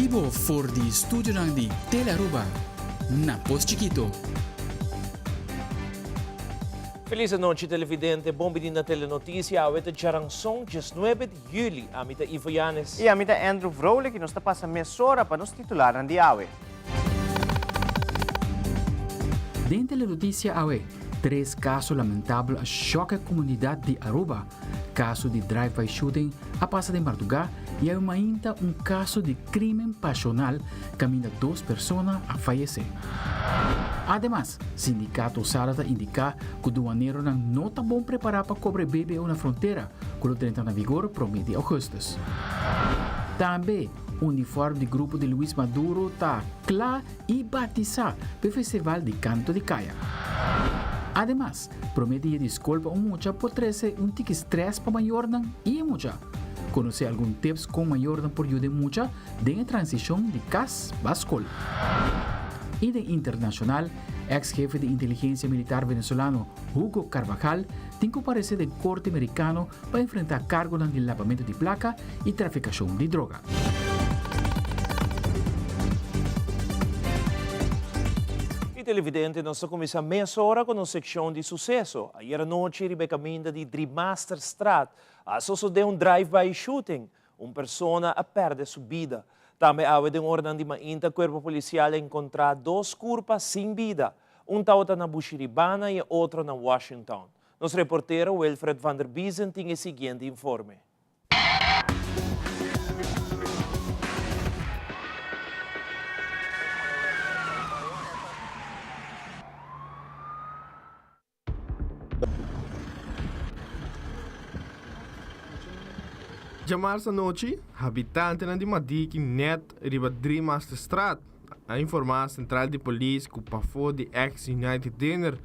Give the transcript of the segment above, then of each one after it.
bibo for di studionan di Telearuba na Pos Chikito. Feliz anochi televidente, bon bini na Telenoticia, awe ta djaranson 19 di juli, ami ta Ivo Yanes. I ami ta Andrew Vrolijk i nos ta pasa mesora pa nos titularnan di awe. Den Telenoticia awe, tres caso lamentabel a shock e comunidad di Aruba. Caso di drive-by shooting a pasa den Marduga y awe mainta un caso di crimen pasional caminda dos persona a fayece. Ademas, Sindicato Sara ta indica cu duaneronan no ta bon prepara pa cobra e BBO na frontera cu lo drenta na vigor prome di augustus. Tambe, uniform di grupo di Luis Maduro ta cla y batisa p'e festival di canto di caya. Ademas, Prome dia di skol pa un mucha por trese un tiki stress pa mayornan i e mucha. Konosé algun tips kon mayornan por yuda e mucha den e transishon di kas ba skol. I den internashonal, eks hefe di inteligensia militar venezolano Hugo Carvajal tin ku paresé den korte merikano pa enfrentá kargonan di labamentu di plaka i trafikashon di droga. Y televidente, nos ta cuminsa mesora cu nos seccion di suceso. Ayer anochi riba e caminda di Driemasterstraat a sosode un drive-by shooting. Un persona a perde su bida. Tambe awe den oranan di mainta Cuerpo Policial a encontra dos curpa sin bida. Un tawata na Bushiribana y e otro na Washington. Nos reportero Wilfred van der Biezen tin e siguiente informe. Djamars anochi, habitantenan di Madiki nèt riba Driemasterstraat a informá sentral di polis ku pafó di ex United Dinner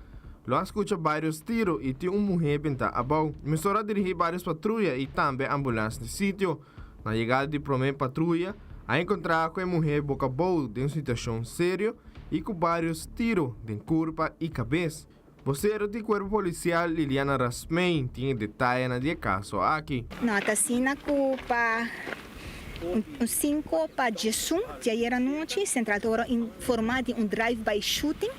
lo a skucha bários tiro i tin un muhé bentá abou. Mesora a dirigí bários patruya i tambe ambulans n'e sitio. Na yegada di promé patruya a enkontrá ku e muhé boka abou den un situashon serio i ku bários tiro den kurpa i kabes. Bosero di Kuerpo Polisial Liliana Rasmijn tin e detayenan di e kaso aki. No ta asina ku pa un sinku pa diesun di ayer anochi Central ta wòrdu informá di un drive-by shooting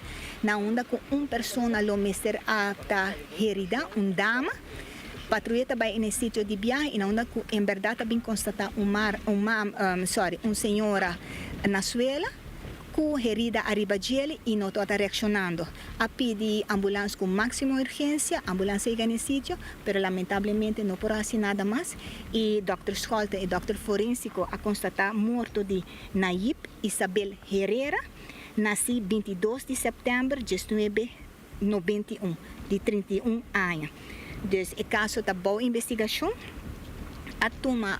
na unda ku un persona lo mester a ta herida, un dama. Patruya ta bai na e sitio di biahe i na unda ku en bèrdat ta bin konstatá un mar un mam sorry un señora na suela. Ku herida ariba djel i no tabata reakshonando. A pidi ambulans ku máksimo urgensia, ambulans a yega na e sitio, pero lamentablemente no por a hasi nada mas i dòkter Scholten, e dòkter forensiko, a konstatá morto di Nayib Isabel Herrera, nasí 22 di sèptèmber diesnuebe 91, di 31 aña. Dus e kaso ta bou investigashon. A tuma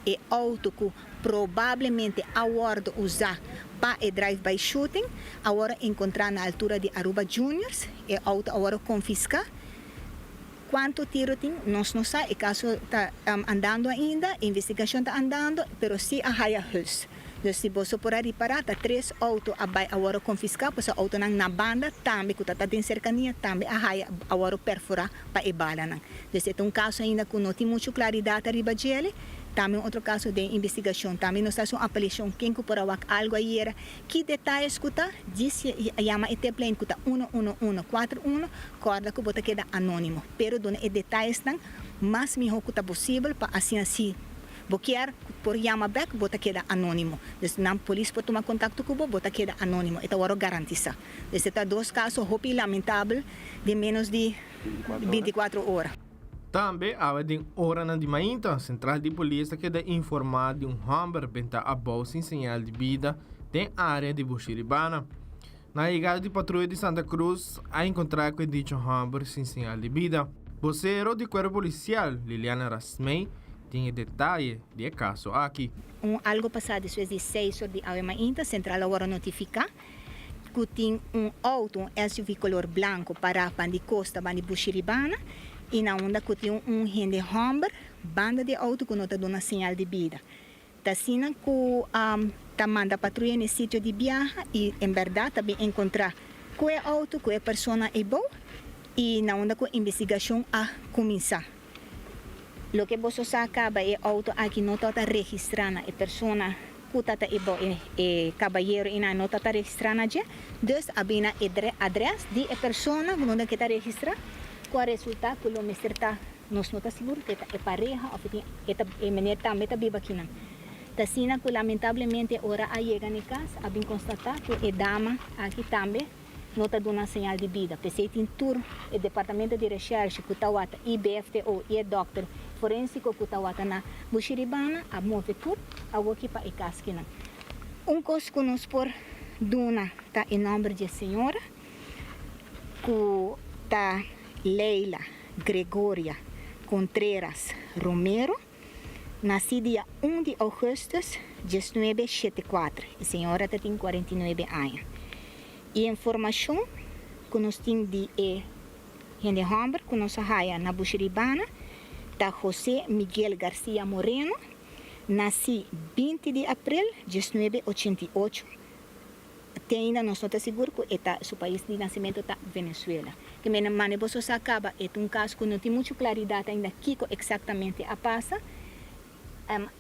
e outo ku probablemente a wòrdu usá pa e drive-by shooting, a wòrdu enkontrá na altura di Aruba Juniors. E outo a wòrdu konfiská. Kuantu tiro tin, nos no sa. E kaso ta andando ainda, e investigashon ta andando, pero sí a haya huls. Dus si boso por a ripará, ta tres outo a bai a wòrdu konfiská, pasobra outonan na banda tambe ku ta ta den serkania tambe a haya a wòrdu perforá pa e balanan. Dus e ta un kaso ainda ku no tin muchu klaridat ariba djele. Tambe un otro kaso den investigashon. Tambe nos ta hasi un apelashon ken ku por a wak algu ayera. Ki detayes ku ta, djis yama e teplijn ku ta uno uno uno kuater uno, kòrda ku bo ta keda anónimo. Pero duna e detayesnan mas mihó ku ta posibel pa asina si bo kier por yama bèk bo ta keda anónimo. Dus nan polis por tuma kontakto ku bo, bo ta keda anónimo. E ta wòrdu garantisá. Dus e ta dos kaso hopi lamentabel den ménos di 24 ora. Tambe awe den oranan di mainta, sentral di polis ta keda informá di un hòmber bentá abou sin señal di bida den área di Bushiribana. Na yegada di patruya di Santa Cruz a enkontrá ku e dicho hòmber sin señal di bida. Bosero di Kuerpo Polisial, Liliana Rasmey, tin e detaye di e kaso aki. Un algo pasá despues di seis or di awe mainta, sentral a wòrdu notifiká ku tin un outo, un SUV kolor blanko pará banda di kosta, banda di Bushiribana i na unda ku tin un hende hòmber banda di e outo ku no ta duna señal di bida. Ta asina ku ta manda patruya na e sitio di biaha i en bèrdat ta bin enkontrá ku e outo, ku e persona eibou i na unda ku investigashon a kuminsá. Loke boso sa kaba e outo aki no tabata registrá na e persona. ku ta ta e bo e e kabayero i nan no ta ta registrá na dje, dus a bina e adrès di e persona ku unda ke ta registrá, ku a resultá ku lo mester ta, nos no ta sigur ku e ta e pareha òf e tin e ta e meneer tambe ta biba akinan. Ta asina ku lamentablemente ora a yega na e kas a bin konstatá ku e dama aki tambe no ta duna señal di bida. P'esei tin tur e departamento di reshèrshe ku tawata i BFTO i e dòkter forensiko ku tawata na Bushiribana a move tur awoki pa e kas kinan. Un kos ku nos por duna ta e nòmber dje señora ku ta Leila Gregoria Contreras Romero. Nací dia un di augustus diesnuebe shete kuater, e señora ta tin 49 aña. E informacion cu nos tin di e hende homber cu nos a haya na Bushiribana ta José Miguel Garcia Moreno, nací 20 di april 1988. Te ainda nos no ta sigur cu e ta su pais di nacimento ta Venezuela. Ke mene mane boso sa caba e ta un caso cu no tin mucho claridad ainda kico exactamente a pasa.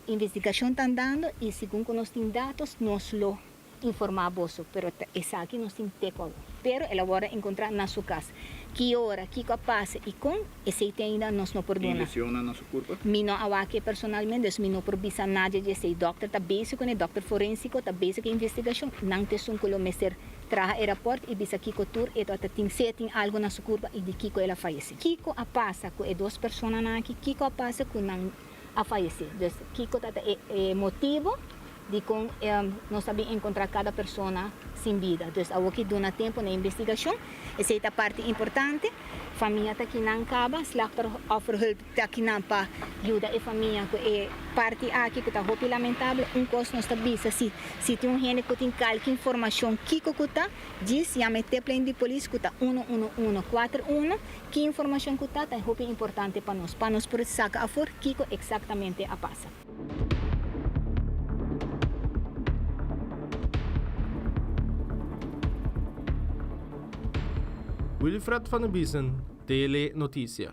Investigacion ta andando y segun cu nos tin datos nos lo informa boso, pero ta esaki nos tin te cu awor. Pero el a wordo encontra na su cas. Ki ora, kico a pasa y con, esey te ainda nos no por Tin duna. lesionnan na su curpa? Mi no a wak e personalmente, dus mi no por bisa nadie di esey. Dokter ta bezig con e, dokter forensico ta bezig cu e investigacion. Nan ta esun cu lo mester traha e raport y bisa kico tur e ta tin, si e tin algo na su curpa y di kico el a fayece. Kico a pasa cu e dos personanan aki, kico a pasa cu nan a fayece. Dus kico ta e e motibo dicon nos a bin encontra cada persona sin bida. Dus awoki duna tempo na investigacion, esey ta parti importante. Famia ta kinan caba, slachtofferhulp ta kinan pa yuda e famia cu e parti aki cu ta hopi lamentable. Un cos nos ta bisa si, si tin un hende cu tin calke informacion kico cu ta, djis yama e tiplijn di polis cu ta uno uno uno cuater uno. Ki informacion cu ta, ta hopi importante pa nos, pa nos por saca afor kico exactamente a pasa. Wilfred van der Biesen, Tele Noticia.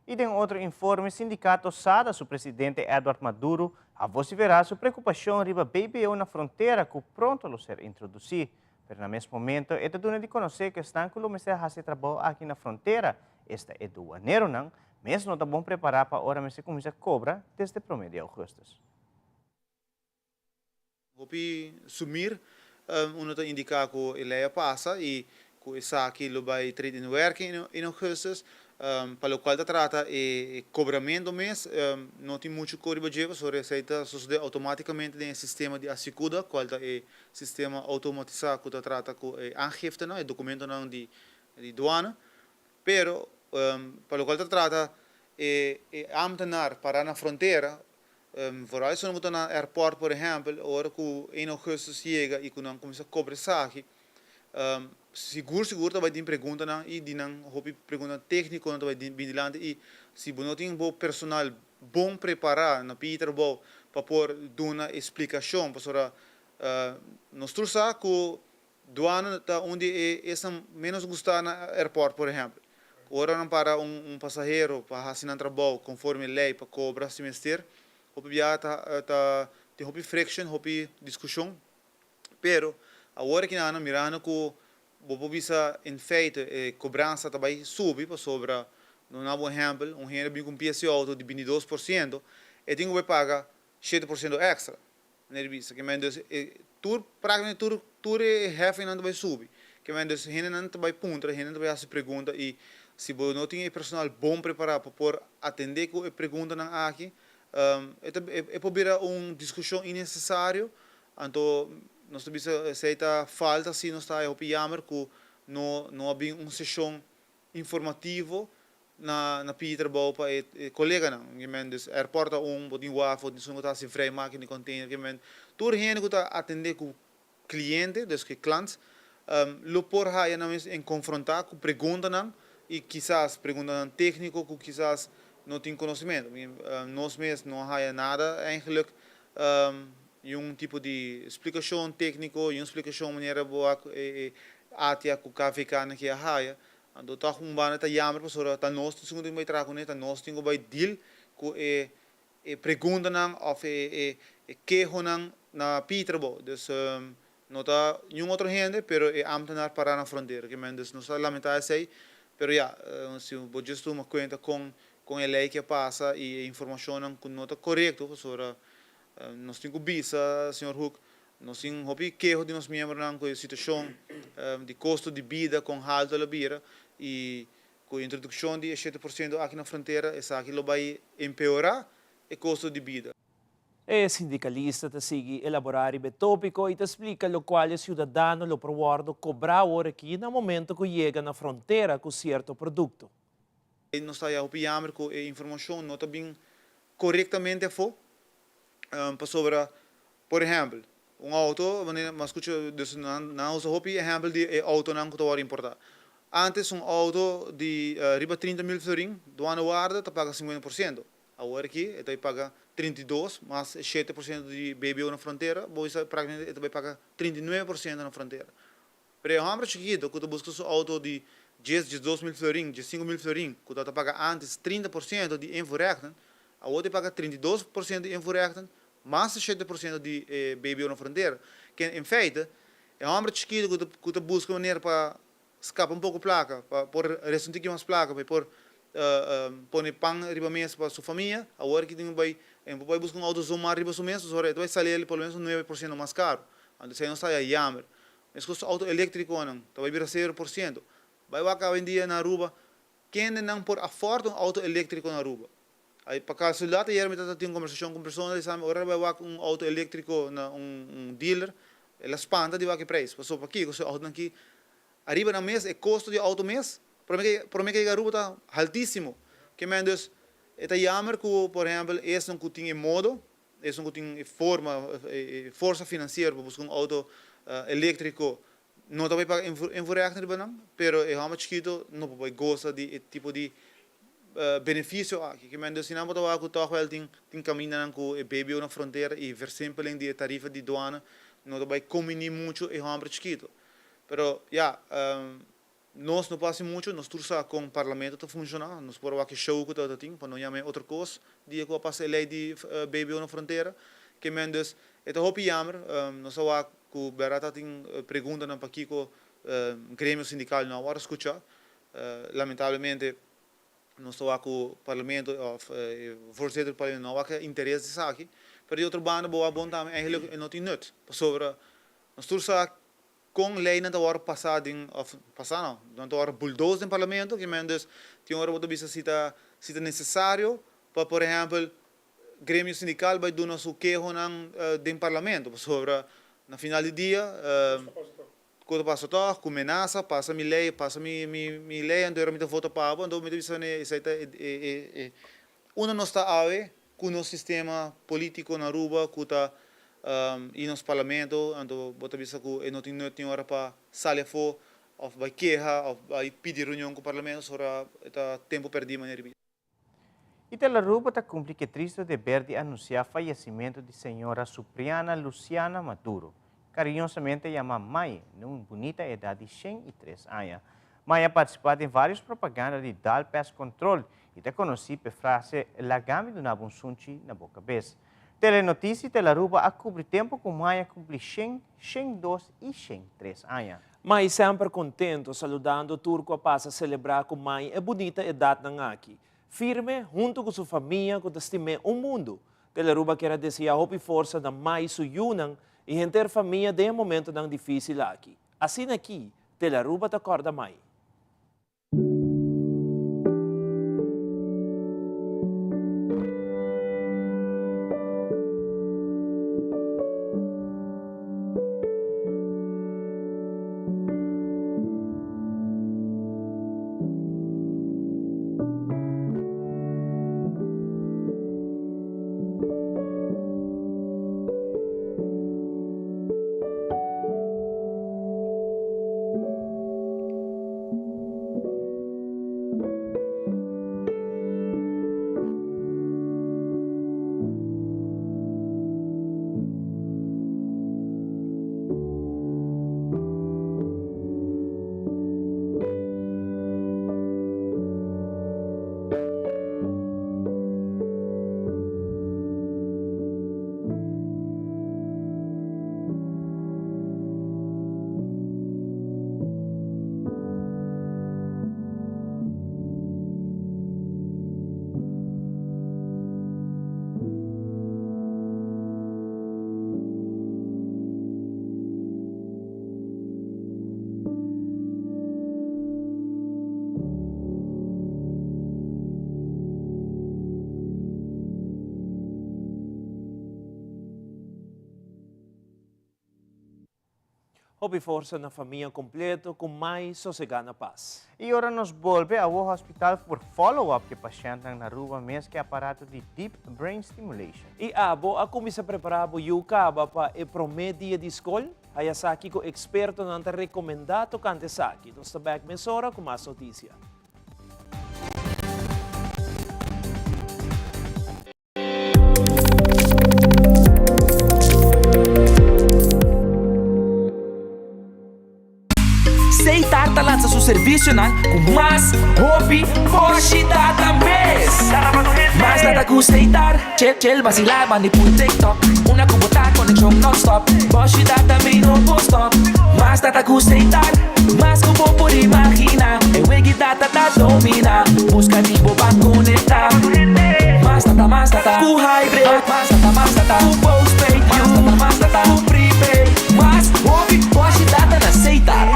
Y den otro informe, sindicato SADA su presidente Edward Maduro a vocifera su preocupacion riba BBO na frontera cu pronto lo ser introduci. Pero na mes momento e ta duna di conoce cu esnan cu lo mester haci e trabou aki na frontera, esta e duaneronan, mes no ta bon prepara pa ora mester cuminsa cobra desde prome di augustus. Hopi sumir uno ta indica cu e ley a pasa y cu esaki lo bay trade in werking in augustus. Pa locual ta trata e cobramento mes no tin mucho cu riba dje pasobra esey ta sosode automaticamente den e sistema di Asycuda cual ta e sistema automatisa cu ta trata cu e aangiftenan, e documentonan di duana. Pero pa locual ta trata e ambtenaar para na frontera Vooral esun ku ta na airport por ehèmpel, ora ku 1 augustus yega i ku nan kuminsá kobra esaki, sigur sigur ta bai tin preguntanan i di nan hopi preguntanan tékniko nan ta bai bin dilanti i si bo no tin bo personal bon prepará na pidi trabou pa por duna e splikashon pasobra nos tur sa ku Duana ta un di e esnan ménos gustá na airport, por ehèmpel. Ora nan para un pasahero pa hasi nan trabou konforme lei pa kobra si mester, hopi biaha ta ta tin hopi friction, hopi diskushon. Pero awor aki nan mirando ku bo por bisa in feite e kobransa ta bai subi pasobra, duna bo ehèmpel, un hende bin ku un pies di outo di 22%, e tin ku bai paga 7% èkstra. Manera di bisa, ke men dus e tur práktikamente tur tur e hefingnan ta bai subi. Ke men dus hendenan ta bai puntra, hendenan ta bai hasi pregunta i si bo no tin e personal bon prepará pa por atendé ku e preguntanan aki, e ta e por bira un diskushon innesesario. Anto nos ta bisa esei ta falta si nos ta haya hopi yamer ku no no a bin un seshon informativo na na pidi trabou pa e e koleganan. Ke men dus airport ta un, bo tin waf, bo tin esun ku ta hasi vrijmaking di container, ke men tur hende ku ta atendé ku kliente, dus ku e klant, lo por haya nan mes en konfrontá ku preguntanan i kisas preguntanan tékniko ku kisas no tin konosementu. Nos mes no a haya nada eigenlijk i un tipo di splikashon tékniko i un splikashon manera bo a e. ATIA ku KVK nan ke a haya. Anto tòg un banda ta yamber pasobra ta nos tin ku bai traha kuné, ta nos tin ku bai deal ku e e preguntanan òf e e e kehonan na pie trabou. Dus no ta niun otro hende pero e ámtenar pará na frontera. Ke men dus nos ta lamentá esei pero ya si bo djis tuma kuenta kon kon e lei ke a pasa i e informashonnan ku no ta korekto pasobra nos tin ku bisa señor Hoek Nos tin hopi keho di nos miembronan ku e situashon di kosto di bida kon haltu lo bira i ku e introdukshon di e 7% aki na frontera esaki lo bai empeorá e kosto di bida. E sindikalista ta sigui elaborá riba e tópiko i ta splika lokual e siudadano lo por wòrdu kobrá awor aki na momento ku yega na frontera ku sierto produkto. Nos ta haya hopi yamber ku e informashon no ta bin korektamente afó pasobra Por ehèmpel, un outo, wanneer mi a skucha, dus nan a usa hopi ehèmpel di e outonan ku ta wòrdu importá. Ántes un outo di riba 30 mil florin, duana warda ta paga 50%. Awor aki e ta bai paga 32 mas e 7% di BBO na frontera, bo bisa práktikamente e ta bai paga 39% na frontera. Pero e hòmber chikitu ku ta buska su outo di djes, 12 mil florin, 15 mil florin, ku tabata paga ántes 30% di invoerrechten, awor ta paga 32% di invoerrechten mas di 7% di e BBO na frontera. Ken in feite, e hòmber chikitu ku ta ku ta buska manera pa skapa un poko plaka, pa por resta un tiki mas plaka, pa e por pone pan riba mesa pa su famia, awor ki tin ku bai, e no por bai buska un outo zomaar riba su mes, pasobra e ta bai sali el por lo menos un 9% mas karu. Anto esei nos ta haya yamber. Meskos outo eléktrikonan ta bai bira 0%. Bai wak awendia na Aruba, kende nan por afòrt un outo eléktriko na Aruba? Ay pa casualidad ayer mi tata tin un conversacion cu un persona di sa mi ora el bay wak un auto electrico na un un dealer el a spanta di wak e prijs pasobra pakico su autonan aki ariba nan mes e costo di auto mes prome ke prome ke yega Aruba ta haltisimo ke men dus e ta jammer cu por ehempel esnan cu tin e modo esnan cu tin e forma e forsa financiero pa busca un auto electrico no ta bay paga invoerrechten riba nan, pero e hòmber chikito no por bay gosa di e tipo di beneficio aki. Ke men si nan bo ta wak ku tòg wèl tin tin kamindanan ku e BBO na frontera i versimpeling di e tarifa di duana no ta bay kombiní muchu e hòmber chikito. Pero ya, nos no por hasi muchu, nos tur sa kon parlamento ta funshoná, nos por a wak e show ku tabata tin, pa no yama e otro kos dia ku a pasa e lei di BBO na frontera. Ke men dus e ta hopi yammer, nos a wak Ku bèrdat ta tin preguntanan pakiko gremio sindikal no a wòrdu skuchá. Lamentablemente nos ta wak ku parlamento òf e voorzitter di parlamento no a wak e interes di esaki. Pero di otro banda bo wak bon tambe eigenlijk e no tin nut. Pasobra nos tur sa kon leinan ta wòrdu pasá den òf pasá no, nan ta wòrdu bulldoze den parlamento. Kimen dus tin ora bo ta bisa si ta si ta nesesario pa por ehèmpel Gremio sindical bay duna su kehonan den parlamento pasobra na final di dia cu ta pasa toch cu menasa pasa mi ley pasa mi mi ley anto mi ta vota pa bo anto mi ta bisa esey ta e unda nos ta awe cu nos sistema politico na Aruba cu ta y nos parlamento anto bo ta bisa cu e no tin nut ni ora pa sali afo of bay keha of bay pidi reunion cu parlamento pasobra e ta tempo perdi manera di bisa. Itelaruba ta cumpli cu e tristo deber di anuncia fayecimento di señora Supriana Luciana Maduro, cariñosamente yama Mai, na un bunita edad di 103 aña. Mai a participa den varios propaganda di Dal Pest Control y ta conoci p'e frase Laga mi duna bo un sunchi na bo cabes. Telenoticia Itelaruba a cubri tempo cu Mai a cumpli 100, 102 y 103 aña. Mai semper contento, saludando tur cu a pasa celebra cu Mai e bunita edadnan aki. Firme, hunto cu su famia cu ta stim'é un mundo. Telearuba kier a desea hopi forsa na Mai su yunan y henter famia den e momentonan dificil aki. Asina aki, Telearuba ta corda Mai. Hopi forsa na famia completo cu mai sosega na pas. Y ora nos bolbe awo hospital por follow up ke pashentnan na Aruba mes ke aparato di Deep Brain Stimulation. Y abo a cuminsa prepara bo yu caba pa e prome dia di scol? Haya sa kico expertonan ta recomenda tocante esaki. Nos ta bek mesora cu mas noticia. Seitar ta lansa su servisionan ku mas hopi boshi data mes. Mas data ku Seitar, chel chel basilá bandi pui TikTok. Una ku bo ta konekshon nonstop, boshi data mi no por stop. Mas data ku Seitar, mas ku bo por imaginá. E wegi data ta dominá, buska di bo pa konektá. Mas data, mas data ku hybrid. Mas data, mas data ku postpaid. Mas data, mas data ku prepaid. Mas hopi boshi data na Seitar.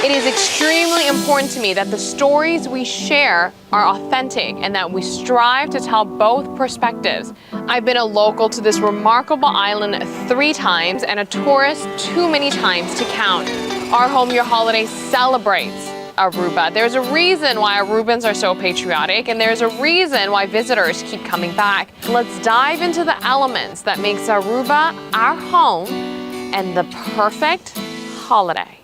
It is extremely important to me that the stories we share are authentic and that we strive to tell both perspectives. I've been a local to this remarkable island three times and a tourist too many times to count. Our Home Your Holiday celebrates Aruba. There's a reason why Arubans are so patriotic and there's a reason why visitors keep coming back. Let's dive into the elements that makes Aruba our home and the perfect holiday.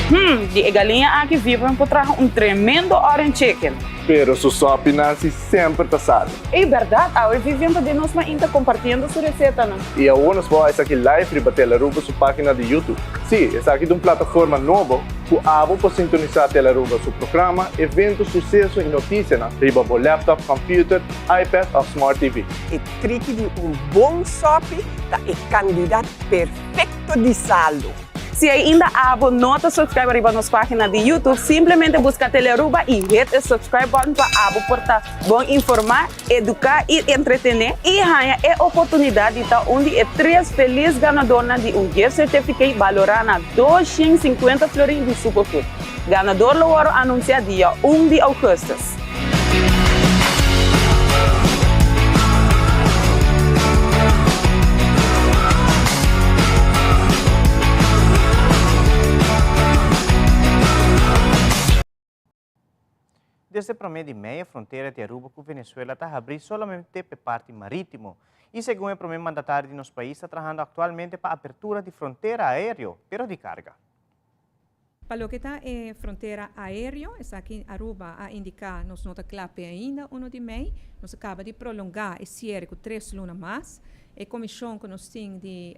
Hmm, di e galiña aki Vibram por traha un tremendo orange chicken. Pero su sopi Nancy semper ta sabi. Ey berdad, awe Vivian ta den nos mainta compartiendo su recetanan. Y awor nos por esaki live riba Telaruba su pagina di YouTube. Sí, esaki ta un plataforma nobo cu abo por sintonisa Telaruba su programa, evento, suceso y noticianan riba bo laptop, computer, iPad of Smart TV. E triki di un bon sòpi ta e kandidat perfekto di salu. Si ainda abo no ta subscribe riba nos pagina di YouTube, simplemente buska Telearuba y hit e subscribe button pa abo por ta bon informa, educa y entretene y haña e oportunidad di ta un di e tres feliz ganadornan di un gift certificate balora na 250 florin di Superfood. Ganador lo wòrdu anunsiá dia un di ougùstùs. Desde promé di mei e frontera di Aruba ku Venezuela ta habrí solamente p'e parti marítimo i segun e promé mandatario di nos pais ta trahando aktualmente pa apertura di frontera aéreo, pero di karga. Pa loke ta e frontera aereo, esaki Aruba a indica nos no ta cla p'e ainda uno di mei. Nos a caba di prolonga e ciere cu tres luna mas. E comision cu nos tin di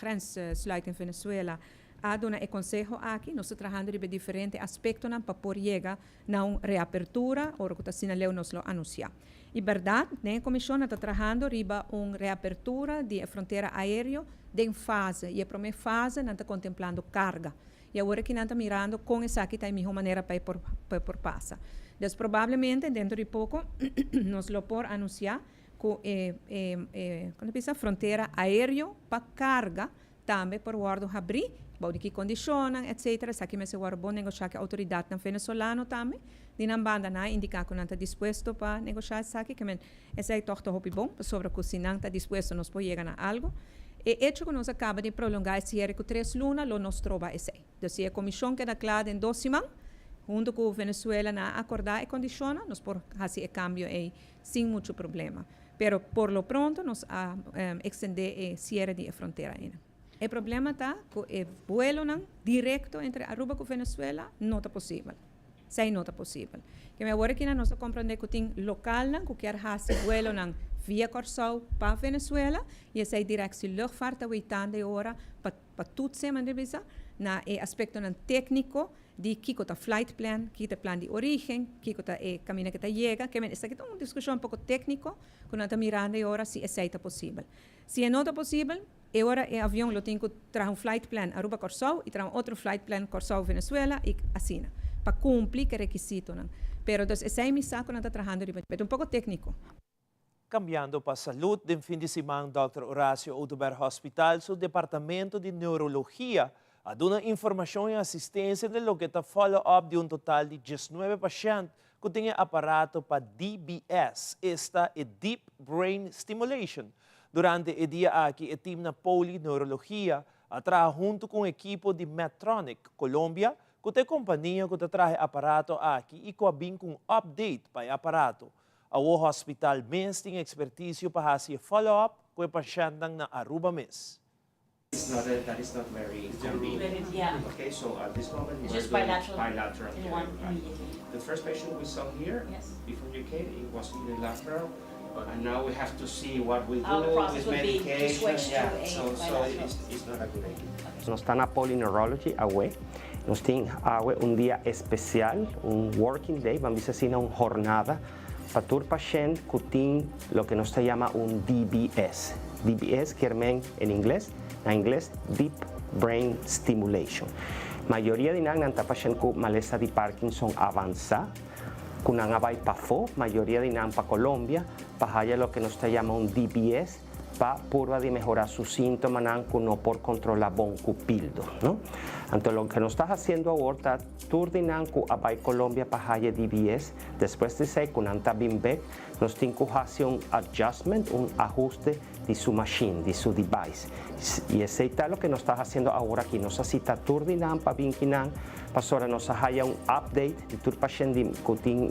Grenssluiting Venezuela a duna e conseho aki. Nos ta trahando riba e diferente aspectonan pa por yega na un reapertura ora cu ta asina leu nos lo anuncia. Y berdad, den e comision nan ta trahando riba un reapertura di e frontera aereo den fase y e prome fase nan ta contemplando carga y awor aki nan ta mirando con esaki ta e miho manera pa e por pa e por pasa. Dus probablemente dentro di poco nos lo por anuncia cu e e e con ta bisa frontera aereo pa carga tambe por wordo habri, bou di ki condicionnan etc. Esaki mester wordo bon negosha cu e autoridadnan venezolano tambe. Di nan banda nan a indica cu nan ta dispuesto pa negosha esaki, ke men esei tog ta hopi bon, pasobra cu si nan ta dispuesto nos por yega na algo. E hecho cu nos a caba di prolonga e ciere cu tres luna lo no stroba esei. Dus si e comision keda cla den dos siman, hunto cu Venezuela nan a acorda e condicionnan, nos por haci e cambio ei sin mucho problema. Pero por lo pronto nos a extende e ciere di e frontera einan. E problema ta cu e vuelonan directo entre Aruba cu Venezuela no ta posibel. Esei no ta posibel. Keme awor aki nan nos ta comprende cu tin localnan cu kier haci vuelonan via Corsou pa Venezuela y esei Directie Luchtvaart ta weitando e ora pa pa toetsen, manera bisa, na e aspectonan tecnico di kiko ta flight plan, kiko ta e plan di origen, kiko ta e caminda cu ta yega. Keme esaki ta un discusion un poco tecnico cu nan ta mirando e ora si esei ta posibel. Si e no ta posibel, e ora e avion lo tin cu traha un flight plan Aruba-Corsou y traha un otro flight plan Corsou-Venezuela y asina, pa cumpli cu e requisitonan. Pero dus esei mi sa cu nan ta trahando riba dje. Ta un poco tecnico. Cambiando pa salud, den fin di siman Dòkter Horacio Oduber Hospital su departamento di neurologia a duna informacion y asistencia den loke ta follow up di un total di diesnuebe pashent. ku tin e aparato pa DBS, esta e Deep Brain Stimulation. Durante e dia aki e tim na Poli Neurologia a traha huntu ku un ekipo di Medtronic, Colombia, ku ta e kompania ku ta traha e aparato aki i ku a bin ku un update pa e aparato. Awor hospital mes tin ekspertisio pa hasi e follow-up ku e pashèntnan na Aruba mes. It's not a, that is not very convenient. Yeah. Okay, so at this moment It's we're just doing bilateral bilateral in here, one right. immediately. The first patient we saw here Yes. before you came, it was unilateral, and now we have to see what we How the do process with would be to medication. switch to yeah, a so so bilateral. it's, it's not a good idea. Nos ta na Polyneurology awe. Nos tin awe un dia especial, un working day, ban bisa asina un hornada pa tur pashent cu tin loke nos ta yama un DBS. DBS kier men en ingles, na ingles Deep Brain Stimulation. Mayoria di nan nan ta pashent cu malesa di Parkinson avansa, cu nan a bay pafo, mayoria di nan pa Colombia, pa haya loke nos ta yama un DBS, pa purba di mehora su sintomanan cu no por controla bon cu pildo, no? Anto loke nos ta haciendo awor ta tur di nan cu a bay Colombia pa haya DBS, despues di esey cu nan ta bin bek, nos tin cu haci un adjustment, un ahuste di su machine, di su device. Y esey ta loke nos ta haciendo awor aki. Nos a cita tur di nan pa bin kinan, pasobra nos a haya un update di tur pashent di cu tin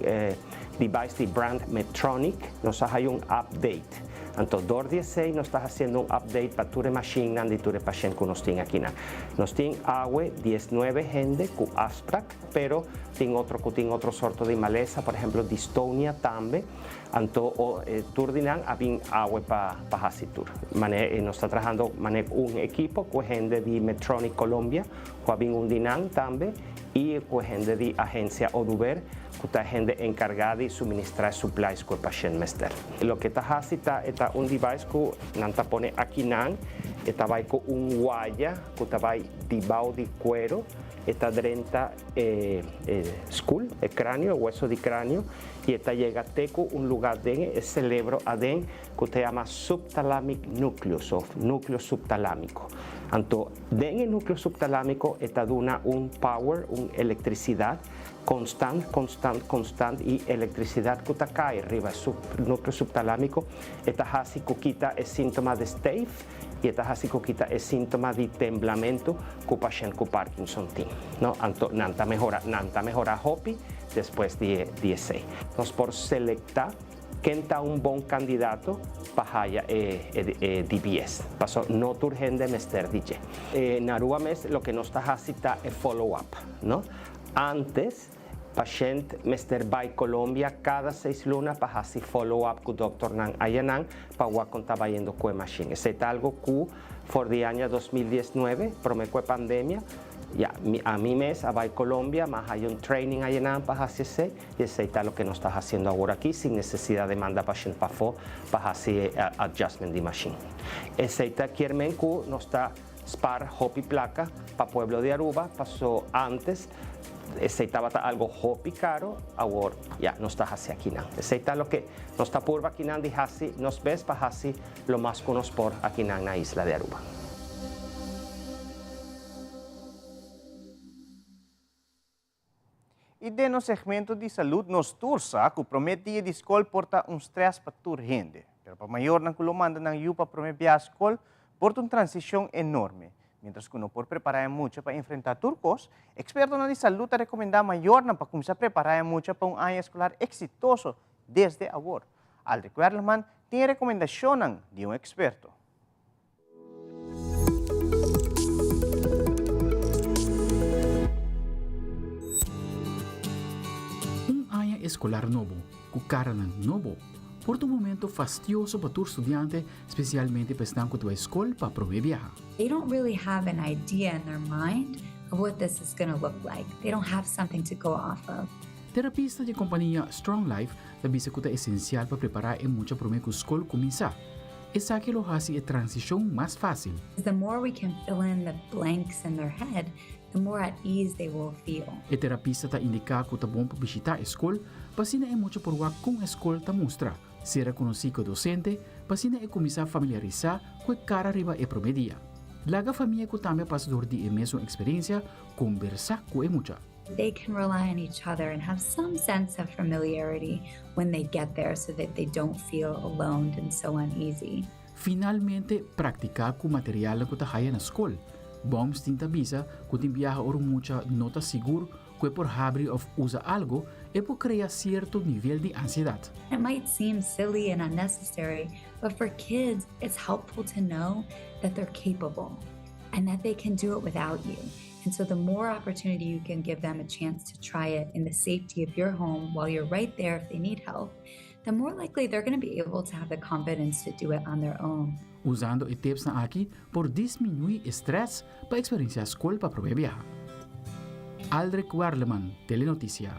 device di brand Medtronic, nos a haya un update. Anto dor di esei nos ta hasiendo un update pa tur e mashinnan di tur e pashent ku nos tin akinan. Nos tin awe diesnuebe hende ku afsprak, pero tin otro ku tin otro sorto di malesa, por ehemplo distonia tambe. Anto tur di nan a bin awe pa pa hasi tur. Mane nos ta trahando mane un ekipo ku e hende di Medtronic Colombia ku a bin un di nan tambe i ku e hende di agensia Oduber ku ta e hende enkargá di suministrá e supplies ku e pashent mester. Loke ta hasi ta e ta un device ku nan ta pone akinan, e ta bai ku un waya ku ta bai dibao di kuero, e ta drenta e e skull, e kranio, e weso di kranio, i e ta yega te ku un lugá den e selebro aden ku ta yama subthalamic nucleus òf núkleo subtalámiko. Anto den e núkleo subtalámiko e ta duna un power, un elektrisidat, Constant, constant, constant y electricidad cu ta cay riba e nucleo subtalamico e ta haci cu kita e sintoma di stijf y e ta haci cu kita e sintoma di temblamento cu pashent cu Parkinson tin. No, anto nan ta mehora, nan ta mehora hopi despues di e di esey. Nos por selecta ken ta un bon candidato pa haya e e DBS, paso no tur hende mester di dje. Na Aruba mes loke nos ta haci ta e follow up, no? Antes, pashent mester bai Colombia kada seis luna pa hasi follow up ku doktornan ayanan pa wak kon ta bayendo ku e mashin. Esei ta algo ku for di aña 2019, prome ku e pandemia, ya, mi ami mes a bai Colombia, m'a haya un training ayanan pa hasi esei, i esei ta loke nos ta hasiendo awor aki sin nesesidat di manda pashent pafó pa hasi e adjustment di mashin. Esei ta kier men ku nos ta. Spar hopi placa pa pueblo di Aruba paso antes esey tabata algo hopi caro, awor ya nos ta haci akinan. Esey ta loke nos ta purba akinan di haci nos best pa haci lo mas cu nos por akinan na isla di Aruba. Y den nos segmento di salud nos tur sa cu prome dia di scol por ta un stress pa tur hende. Pero pa mayornan cu lo manda nan yu pa prome bia scol por ta un transicion enorme. Mientras cu no por prepara e mucha pa enfrenta tur cos, expertonan di salud ta recomenda mayornan pa cuminsa prepara e mucha pa un aña escolar exitoso desde awor. Aldrich Werleman tin e recomendacionnan di un experto. Un aña eskolar nobo, ku karanan nobo, por ta un momento fastioso pa tur studiante, spesialmente pa esnan ku ta bai skol pa promé biaha. They don't really have an idea in their mind of what this is gonna look like. They don't have something to go off of. Terapista di kompania Strong Life ta bisa ku ta esensial pa prepará e mucha promé ku skol kuminsá. Esaki lo hasi e transishon mas fásil. The more we can fill in the blanks in their head, the more at ease they will feel. E terapista ta indiká ku ta bon pa bishitá e skol pa asina e mucha por wak kon e skol ta mustra, sera konosí ku e dosente pa asina e kuminsá familiarisá ku e kara riba e promé dia. Laga famia ku tambe a pasa dor di e mesun eksperensia kombersá ku e mucha. They can rely on each other and have some sense of familiarity when they get there so that they don't feel alone and so uneasy. Finalmente, praktiká ku materialnan ku ta haya na skol. Baumstein ta bisa ku tin biaha ora un mucha no ta sigur ku e por habri òf usa algu, e por krea sierto nivel di ansiedat. It might seem silly and unnecessary, but for kids it's helpful to know that they're capable and that they can do it without you. And so the more opportunity you can give them a chance to try it in the safety of your home while you're right there if they need help, the more likely they're going to be able to have the confidence to do it on their own. Usando e tipsnan aki por disminuí e stress pa eksperensiá skol pa promé biaha. Aldrich Werleman, Telenoticia.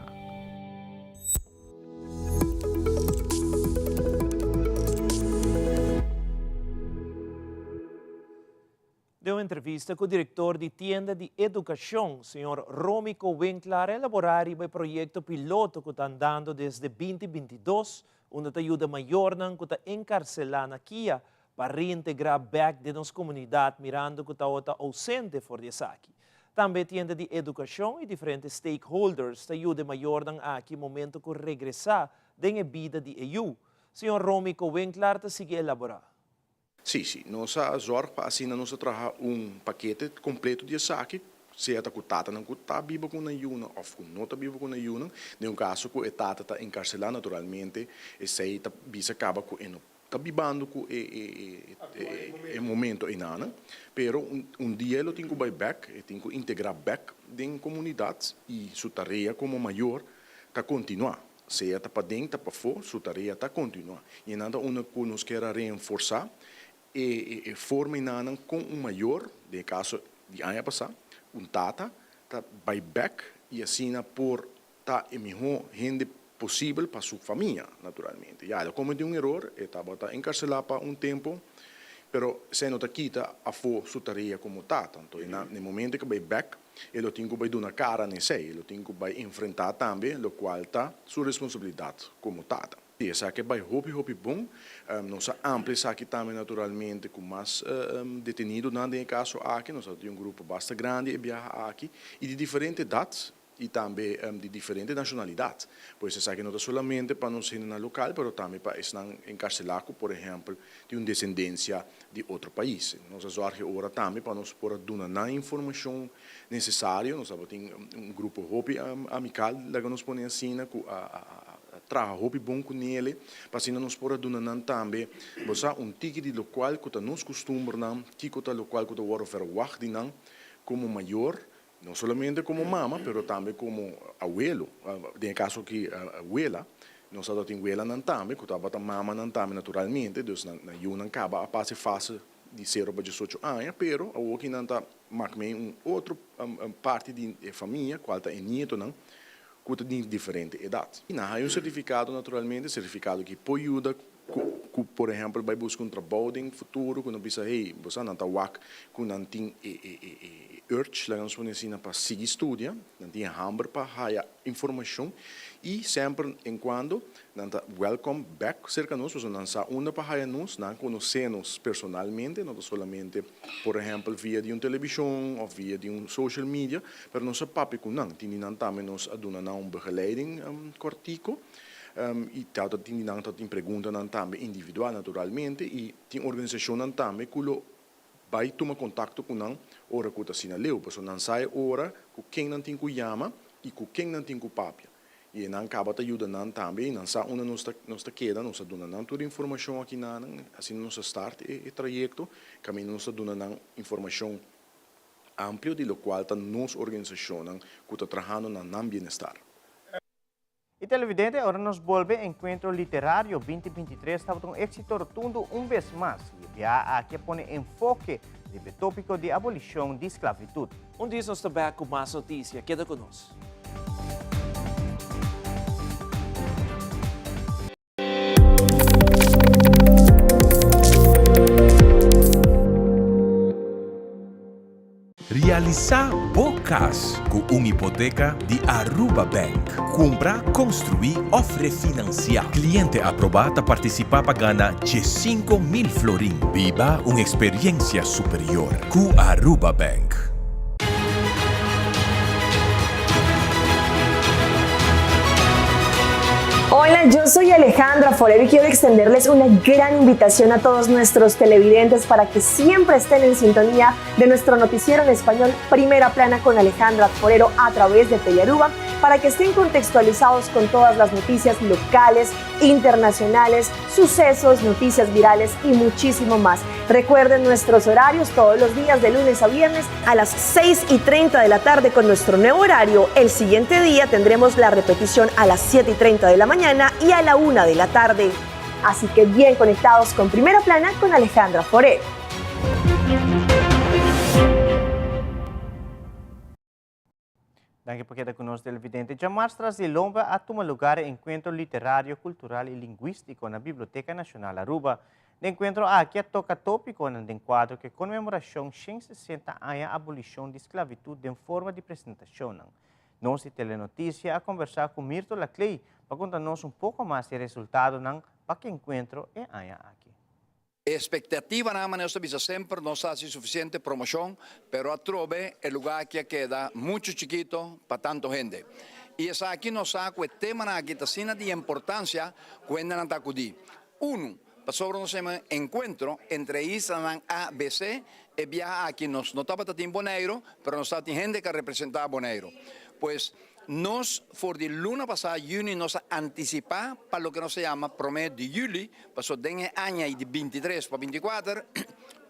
Den un entrevista ku direktor di Tienda di Edukashon, señor Romico Winklaar a elaborá riba e proyekto piloto ku ta andando desde binti 22, unda ta yuda mayornan ku ta enkarselá na kia pa reintegrá bèk den nos komunidat mirando ku tabata ousente for di esaki. Tambe Tienda di Edukashon i diferente stakeholders ta yuda e mayornan aki momento ku regresá den e bida di e yu. Señor Romico Winklaar ta sigui elaborá. Sí, sí. Nos a zorg pa asina nos a traha un pakete kompleto di esaki, sea ta ku tatanan ku ta biba ku nan yunan òf ku no ta biba ku nan yunan. Den un kaso ku e tata ta enkarselá, naturalmente esei ta bisa kaba ku e no ta bibando ku e e momento einanan. Pero un dia e lo tin ku bai bèk, e tin ku integrá bèk den komunidat i su tarea komo mayor ta kontinuá. Sea ta paden, ta pafó, su tarea ta kontinuá. I enan ta unda ku nos kier a reenforsá e e forma enanan kon un mayor, den e kaso di aña pasá, un tata, ta bai bèk i asina por ta e mihó hende posibel pa su famia, naturalmente. Ya, el a kometí un eror, e tabata enkarselá pa un tempu, pero esei no ta kita afó su tarea komo tata. Anto, na e momento ku e bai bèk, E lo tin ku bai duna kara na esei, e lo tin ku bai enfrentá tambe lokual ta su responsabilidat komo tata. I esaki a bai hopi hopi bon. Nos a amplia esaki tambe naturalmente ku mas detenidonan den e kaso aki. Nos a tin un grupo basta grandi e biaha aki i di diferente edat i tambe di diferente nashonalidat. Pues esaki no ta solamente pa nos hendenan lokal pero tambe pa esnan enkarselá ku por ehèmpel tin un desendensia di otro pais. Nos a zorg e ora tambe pa nos por a duna nan informacion necesario. Nos tabatin un grupo hopi amical, laga nos pone asina, cu a traha hopi bon cu nele, pa asina nos por a duna nan tambe, bo sa, un tiki di locual cu ta nos custumbernan, kico ta locual cu ta wordo verwagt di nan como mayor, no solamente como mama, pero tambe como abuelo, den e caso aki wela. Nos tabatin welanan tambe cu tabata mamanan tambe naturalmente, dus nan yunan caba a pasa e fase di sero pa diesocho aña, pero awoki nan ta mak mee un otro parti di e famia, cual ta e nietonan cu ta di diferente edad. Nan haya un certificado naturalmente, certificado ki por yuda cu por ehempel bay busca un trabou den futuro, cu nan bisa hey, bo sa nan ta wak cu nan tin e e urge, laga nos pone asina, pa sigui studia, nan tin e hamber pa haya informacion y semper en cuando nan ta welcome back cerca nos, pasobra nan sa unda pa haya nos, nan conoce nos personalmente, no ta solamente por ehempel via di un television of via di un social media, pero nos a papia cu nan, tin di nan tambe nos a duna nan un begeleiding cortico y ta tin di nan ta tin preguntanan tambe individual naturalmente y tin organisacionnan tambe cu lo Bai tuma kontakto ku nan ora ku ta asina leu, pasobra nan sa e ora ku ken nan tin ku yama i ku ken nan tin ku papia. I e nan kaba ta yuda nan tambe i nan sa unda nos ta nos ta keda, nos ta duna nan tur e informashon aki nanan, asina nos a start e e trayekto, kaminda nos ta duna nan informashon amplio di lokual ta nos organisashonnan ku ta trahando na nan bienestar. Y televidente, ora nos bolbe Encuentro Literario 2023 tabata un éxito rotundo un bes mas y e biaha aki a pone enfoke riba e tópico di abolicion di sclavitud. Un dies nos ta bek ku mas notisia. Keda ku nos. Realisá bo kas ku un hipoteka di Aruba Bank. Kumpra, konstruí òf refinansiá. Kliente aprobá ta partisipá pa gana 15,000 florin. Biba un eksperiensia superior ku Aruba Bank. Hola, yo soy Alejandra Forero y quiero extenderles una gran invitación a todos nuestros televidentes para que siempre estén en sintonía de nuestro noticiero en español Primera Plana con Alejandra Forero a través de Telearuba para que estén contextualizados con todas las noticias locales, internacionales, sucesos, noticias virales y muchísimo más. Recuerden nuestros horarios todos los días de lunes a viernes a las 6 y 30 de la tarde con nuestro nuevo horario. El siguiente día tendremos la repetición a las 7 y 30 de la mañana y a la 1 de la tarde. Así que bien conectados con Primera Plana con Alejandra Forero. Danki pa keda ku nos televidente. Djamars tras di lomba a tuma lugar e enkuentro literario, kultural i lingwístiko na Biblioteka Nashonal Aruba. Den enkuentro aki a toka tópikonan den kuadro ku e konmemorashon 160 aña abolishon di sklavitut den forma di presentashonnan. Nos di Telenotisia a kombersá ku Mirto Laclay pa konta nos un poko mas di e resultadonan pa ku enkuentro e aña aki. E expectativanan manera nos ta bisa semper no sa haci suficiente promocion, pero atrobe e lugar aki a keda mucho chikito pa tanto hende. Y esaki nos sa cu e temanan aki ta asina di importancia cu hendenan ta acudi. Uno, pasobra nos hema encuentro entre e islanan A, B, C, e biaha aki nos no tabata tin Boneiro, pero nos tabatin hende cu a representa Boneiro. Pues, Nos for di luna pasá yüni nos a antisipá pa loke nos ta yama promé di yüli, paso den e aña di bintitres pa bintikuater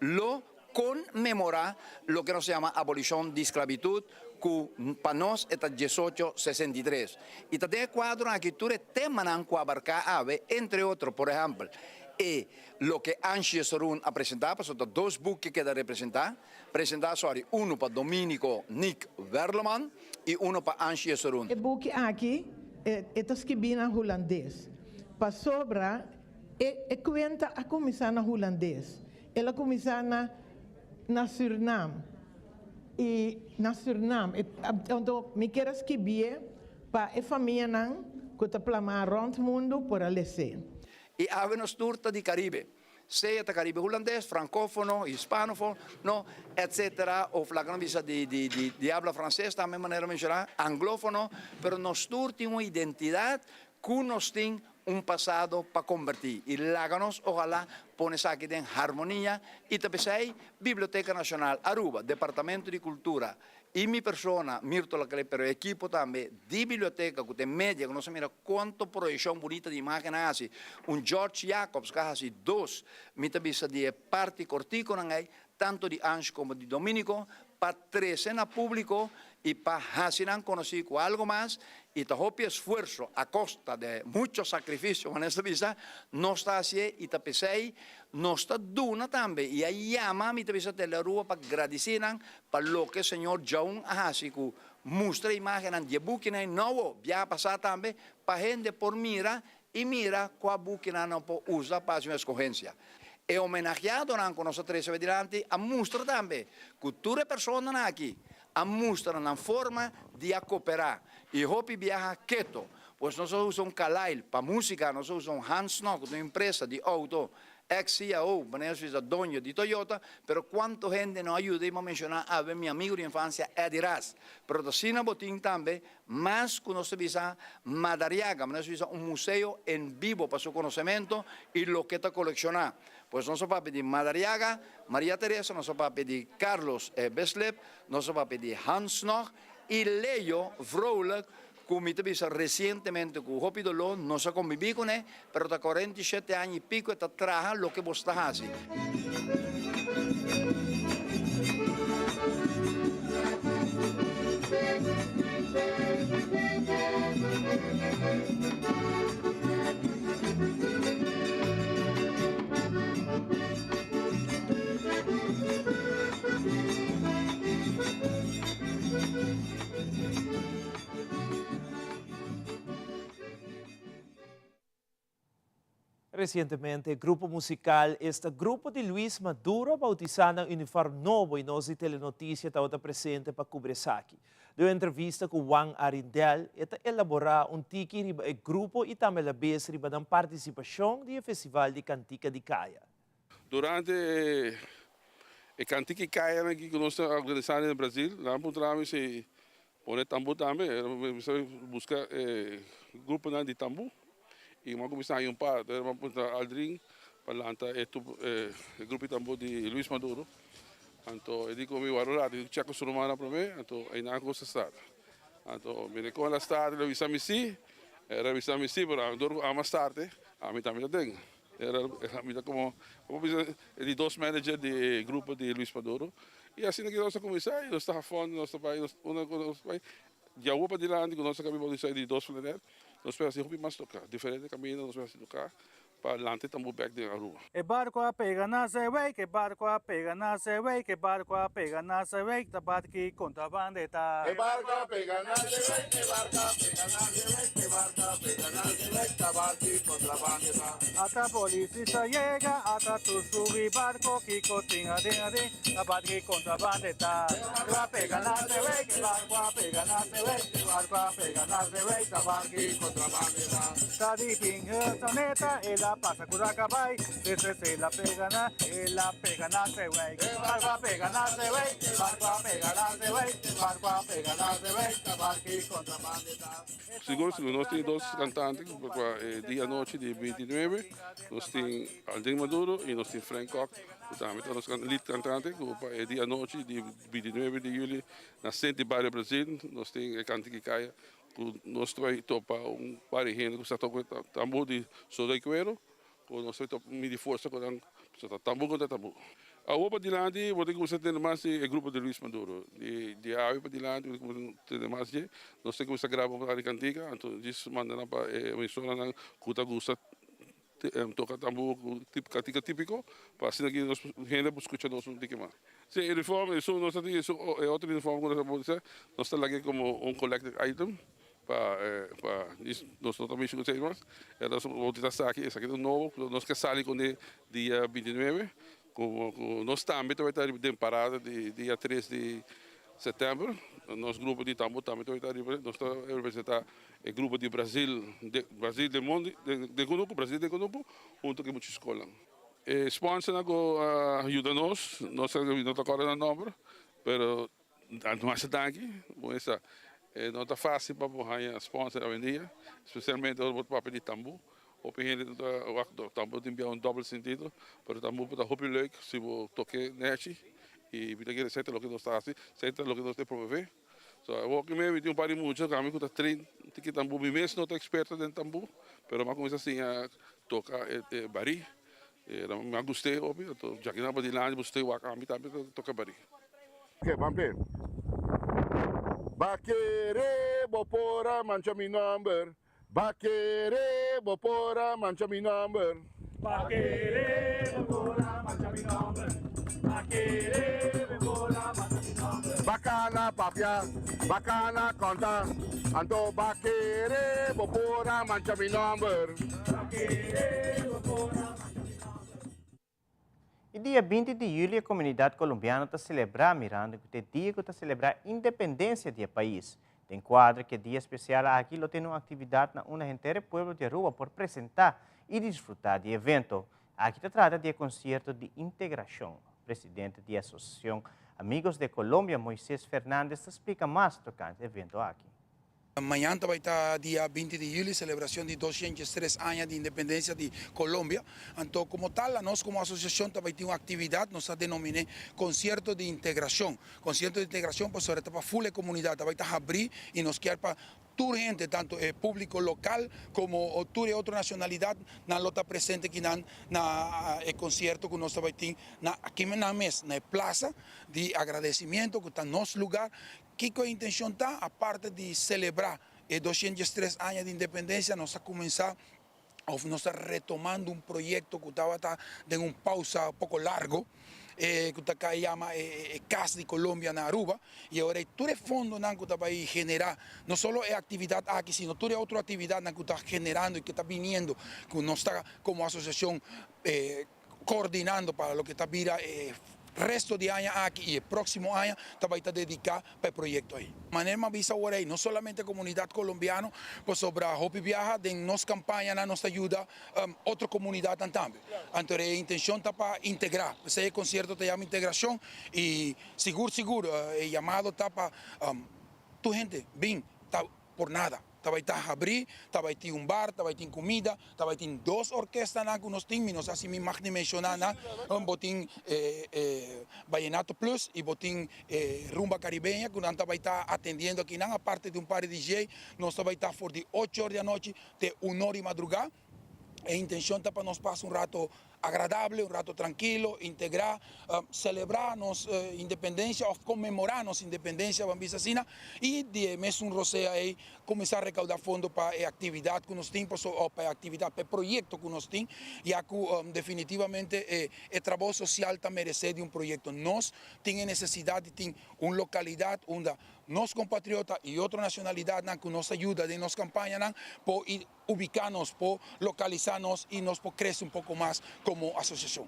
lo konmemorá loke nos ta yama abolishon di sklabitut ku pa nos e ta diesocho 63. I ta den e kuadro aki tur e temanan ku abarká awe, entre otro, por ehèmpel, e loke Angie Sorun a presentá, paso ta dos buki keda representá, Presentá sorry, unu pa Dominico Nick Werleman i unu pa Angie Jesurun. E buki aki e ta skibí na hulandes pasobra e e kuenta a kuminsá na hulandes. El a kuminsá na na Sürnam i na Sürnam e anto mi kier a skibié pa e famianan ku ta plamá rònt mundu por a les'é. I awe nos tur ta di Karibe. Sea ta Caribe Hulandes, Francofono, Hispanofono, etc. Of laga nos bisa di di di di habla Frances tambe manera menciona, Anglofono, pero nos tur tin un identidad cu nos tin un pasado pa comberti y laga nos ojalá pone esaki den harmonia y ta pesey Biblioteca Nacional Aruba, Departamento di Cultura Y mi persona, Mirto Laclé, pero e ekipo tambe di biblioteka ku ta e media ku nos a mira kuantu proyekshon bunita di imágen a hasi. Un George Jacobs ku a hasi dos, mi ta bisa di e parti kortikonan ei, tantu di Ange komo di Dominico, pa trese na públiko i pa hasi nan konosí ku algu mas i ta hopi esfuerso a kosta de mucho sakrifisio, manera ta bisa, nos ta hasié i ta p'esei nos ta duna tambe i a yama, mi ta bisa Telearuba pa gradisí nan Pa loke Señor djaun a hasi ku mustra imágennan di e bukinan nobo biaha pasá tambe, pa hende por mira i mira kua bukinan nan por usa pa hasi un eskohensia. E homenaheadonan ku nos a trese dilanti a mustra tambe ku tur e personanan aki a mustra nan forma di a koperá i hopi biaha keto. Pues nos a usa un Carlyle pa músika, nos a usa un Hans Nog, un empresa di outo Ex CEO, manera su bisa doño di Toyota, pero cuanto hende no a yuda y m'a menciona awe mi amigo di infancia Eddie Ras. Pero ta asina bo tin tambe mas cu nos ta bisa Madariaga, manera su bisa un museo en bibo pa su conocemento y loke ta colecciona. Pues nos a papia di Madariaga, Maria Teresa, nos a papia di Carlos Bislip, nos a papia di Hans Nog y Leo Vrolijk Ku mi ta bisa resientemente ku hopi doló nos a kombibí kuné, pero ta 47 aña i piko e ta traha loke bo sta hasi. Resientemente e grupo musical esta Grupo di Luis Maduro a bautisa nan uniform nobo y nos di Telenoticia tabata presente pa cubri esaki. Den un entrevista cu Juan Arindel e ta elabora un tiki riba e grupo y tambe alabes riba nan participacion di e Festival di Cantica di Caya. Durante e Cantica y Caya aki cu nos ta organisa na Brasil, nan a puntra mi si pone tambu tambe, mi a busca e gruponan di tambu. I mi a kuminsá haña un par, mi a puntra Aldrin pa lanta e grupo di tambor di Luis Maduro. Anto e di ku mi wak un rato, e chèk ku su rumannan promé, anto einan ku a start. Anto mi di kon el a start, el a bisa mi si, el a bisa mi si, pero dor ku ami a start, ami tambe ta den. Mi ta komo, komo bisa, e di dos manager di e grupo di Luis Maduro. I asina ku nos a kuminsá i nos ta hafòn, nos ta bai, unda ku nos bai, di awor padilanti ku nos a kaba di di dos flanet, nos por hasi hopi mas toká, diferente kaminda nos por hasi toká pa lanta e tambú bèk den Aruba. E barco a pega na Zeewijk, e barco a pega na Zeewijk, e barco a pega na Zeewijk, ta barki contrabanda e ta. E barco a pega na Zeewijk, e barco a pega na Zeewijk, e barco a pega na Zeewijk, ta barki contrabanda e ta. Ata polis a yega, ata tur subi barco, kico tin aden aden, ta barki contrabanda e ta. E barco a pega na Zeewijk, e barco a pega na Zeewijk, e barco a pega na Zeewijk, ta barki contrabanda e ta. Ta di fin Saneta, el a pasa cu raca bay, despues el a pega na, el a pega na Zeewijk. E barco a pega na Zeewijk, e barco a pega na Zeewijk, e barco a pega na Zeewijk, ta barki contrabanda ta. Sigur sigur nos tin dos cantante pa e dia anochi di 29, nos tin Aldrin Maduro y nos tin Frank Kok cu tambe ta nos lead cantante cu pa e dia anochi di 29 di juli na Senti Barrio Brazil nos tin e Cantikikaya Ku nos ta bai topa un par di hende ku sa toka tambú di soda i kueru, ku nos ta bai topa midi forsa ku nan, pasobra ta tambú kontra tambú. Awor pa dilanti bo tin kuminsá tende mas di e grupo di Luis Maduro. Di di awe pa dilanti bo tin kuminsá tende mas dje. Nos tin kuminsá graba un par di kantika, anto djis manda nan pa e emisoranan ku ta gusta Toca tambor cu cantica tipico pa asina ki nos hende por scucha nos un tiki mas. Si e uniforme esun nos ta tin esun e otro uniforme cu nos ta pone nos ta lag'e como un collected item pa pa nos no ta mishi cu esey mas. E nos ta saki esaki ta nobo cu nos ke sali cune dia 29 Como cu nos tambe ta bay ta den parada di dia tres di september, nos grupo di tambor tambe ta bay ta riba, nos ta representa e grupo di Brazil, Brazil den mondi, den Cunucu, Brazil den Cunucu, hunto cu mucha scolnan. E sponsornan cu a yuda nos, nos no ta corda nan nomber, pero Masha danki. Bon esa e no ta fácil pa bo haña sponsor awendia, especialmente ora bo ta papia di tambú. Hopi hende ta wak tambú tin bia un dobbel sentido, pero tambú por ta hopi leuk si bo tok'é nechi i mi ta kere esei ta loke nos ta hasi, esei ta loke nos ta promové. So awor ki mi tin un par di mucha ku ami ku ta train tiki tambú, mi mes no ta eksperto den tambú, pero mi a kuminsá siña toka e barí. Mi a gust'é hopi, anto djakinan padilanti bo stoi wak ami tambe ta toka barí. Ke ban pe. Ba kere bo por a mancha mi nomber Ba kere bo por a mancha mi nomber. Ba kere bo por a mancha mi nomber Ba kere bo por a mancha mi nomber. Bacana papia, bacana conta Anto ba kere bo por a mancha mi nomber. Ba kere bo por a mancha mi nomber. E dia 20 di juli e comunidad Colombiano ta celebra mirando cu ta e dia cu ta celebra independencia di e pais. Den cuadro cu e dia special aki lo tene un actividad na unda henter e pueblo di Aruba por presenta y disfruta di e evento. Aki ta trata di e concierto di integracion. Presidente di e asociacion Amigos de Colombia Moises Fernandez ta splica mas tocante e evento aki. Mañan ta bai ta dia 20 di juli, celebracion di 203 aña di independencia di Colombia. Anto como tal anos como asociacion ta bai tin un actividad, nos ta denomine Concierto di Integracion. Concierto di Integracion pasobra ta pa full e comunidad, ta bai ta habri y nos kier pa tur hende, tanto e publico local como tur e otro nacionalidad nan lo ta presente kinan na e concierto cu nos ta bai tin na aki nan mes, na e plaza di agradecimiento cu ta nos lugar. Kiko e intencion ta? Aparte di celebra e 203 aña di independencia, nos a cuminsa of nos ta retomando un proyecto cu tabata den un pausa poco largo, cu ta cay yama e Cas di Colombia na Aruba, y awor ey tur e fondonan cu ta bay genera, no solo e actividad aki, sino tur e otro actividadnan cu ta generando y cu ta biniendo, cu nos ta como asociacion coordinando pa loke ta bira e resto di aña aki y e proximo aña ta bay ta dedica pa e proyecto ey. Manera mi a bisa awor ey, no solamente comunidad colombiano, pasobra hopi biaha den nos campañanan nos ta yuda otro comunidadnan tambe. Anto e intencion ta pa integra, p'esey e concierto ta yama integracion y sigur sigur e yamado ta pa tur hende bin ta por nada. Ta bai ta habrí, ta bai tin un bar, ta bai tin kumida, ta bai tin dos orkestanan ku nos tin, mi no sa si mi mag di menshoná nan, bo tin Vallenato Plus i bo tin Rumba Caribeña ku nan ta bai ta atendiendo akinan, aparte di un par di DJ, nos ta bai ta for di ocho or di anochi te un or di madrugá. E intencion ta pa nos pasa un rato agradable, un rato trankilo, integra, celebra nos independencia of conmemora nos independencia, ban bisa asina, y di e mesun rosea ey cuminsa recauda fondo pa e actividad cu nos tin, paso of pa e actividad, pa e proyecto cu nos tin, ya cu definitivamente e trabou social ta merece di un proyecto. Nos tin e necesidad di tin un localidad unda nos compatriota y otro nacionalidadnan cu nos a yuda den nos campañanan por ubiká nos, por lokalisá nos i nos por krese un poko mas komo asosiashon.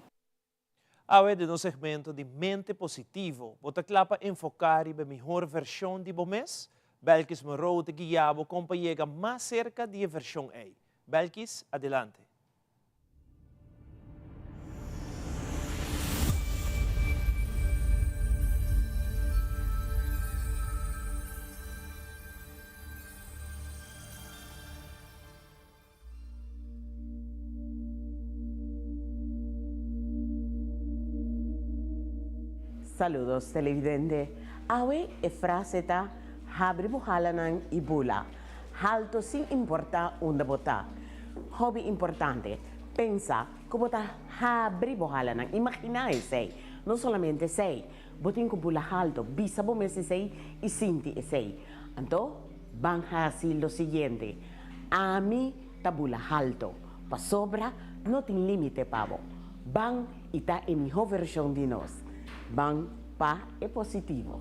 Awe den nos segmento di Mente Positivo, bo ta kla pa enfoká riba e mihor vershon di bo mes? Belkis Moreau ta guia bo kon pa yega mas serka di e vershon ei. Belkis, adelante. Saludos televidente. Awe e frase ta habri bo halanan y bula halto sin importa unda bo ta. Hopi importante, pensa ku bo ta habri bo halanan. Imaginá esei. No solamente esei, bo tin ku bula halto, bisa bo mes esei i sinti esei. Anto, ban hasi lo siguiente, Ami ta bula halto, pasobra no tin límite pa bo. Ban i ta e mihó vershon di nos. Ban pa e positivo.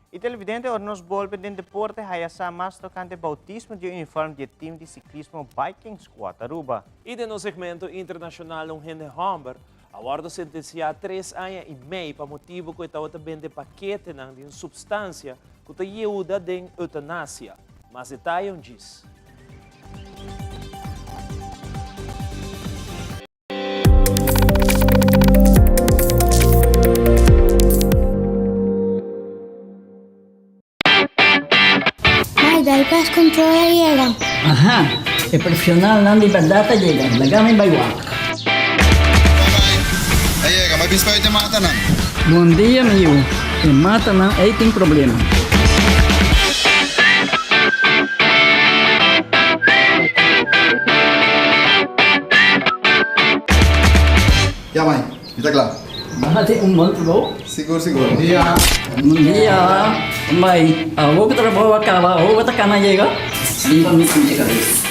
Y televidente, ora nos bolbe den deporte, haya sa mas tocante bautismo di uniform di e team di ciclismo Biking Squad Aruba. Y den nos segmento internacional un hende homber a wordo sentencia tres aña y mei pa motibo cu e tabata bende paketenan di un substancia cu ta yuda den eutanasia. Mas detaye un djis. Mai, dal pest control a yega. Aha, e profesionalnan di berdad a yega. Laga mi bai wak. A yega, bai bin spuit e matanan. Bon dia, mi yu. E matanan ei tin problema. Ya mai, mi ta kla. Nan a tin un bon trabou? Sigur, sigur. Bon dia. Bon dia. Mai, awor ku trabou a kaba, awor bo ta kana yega? Riba mi pia kabes.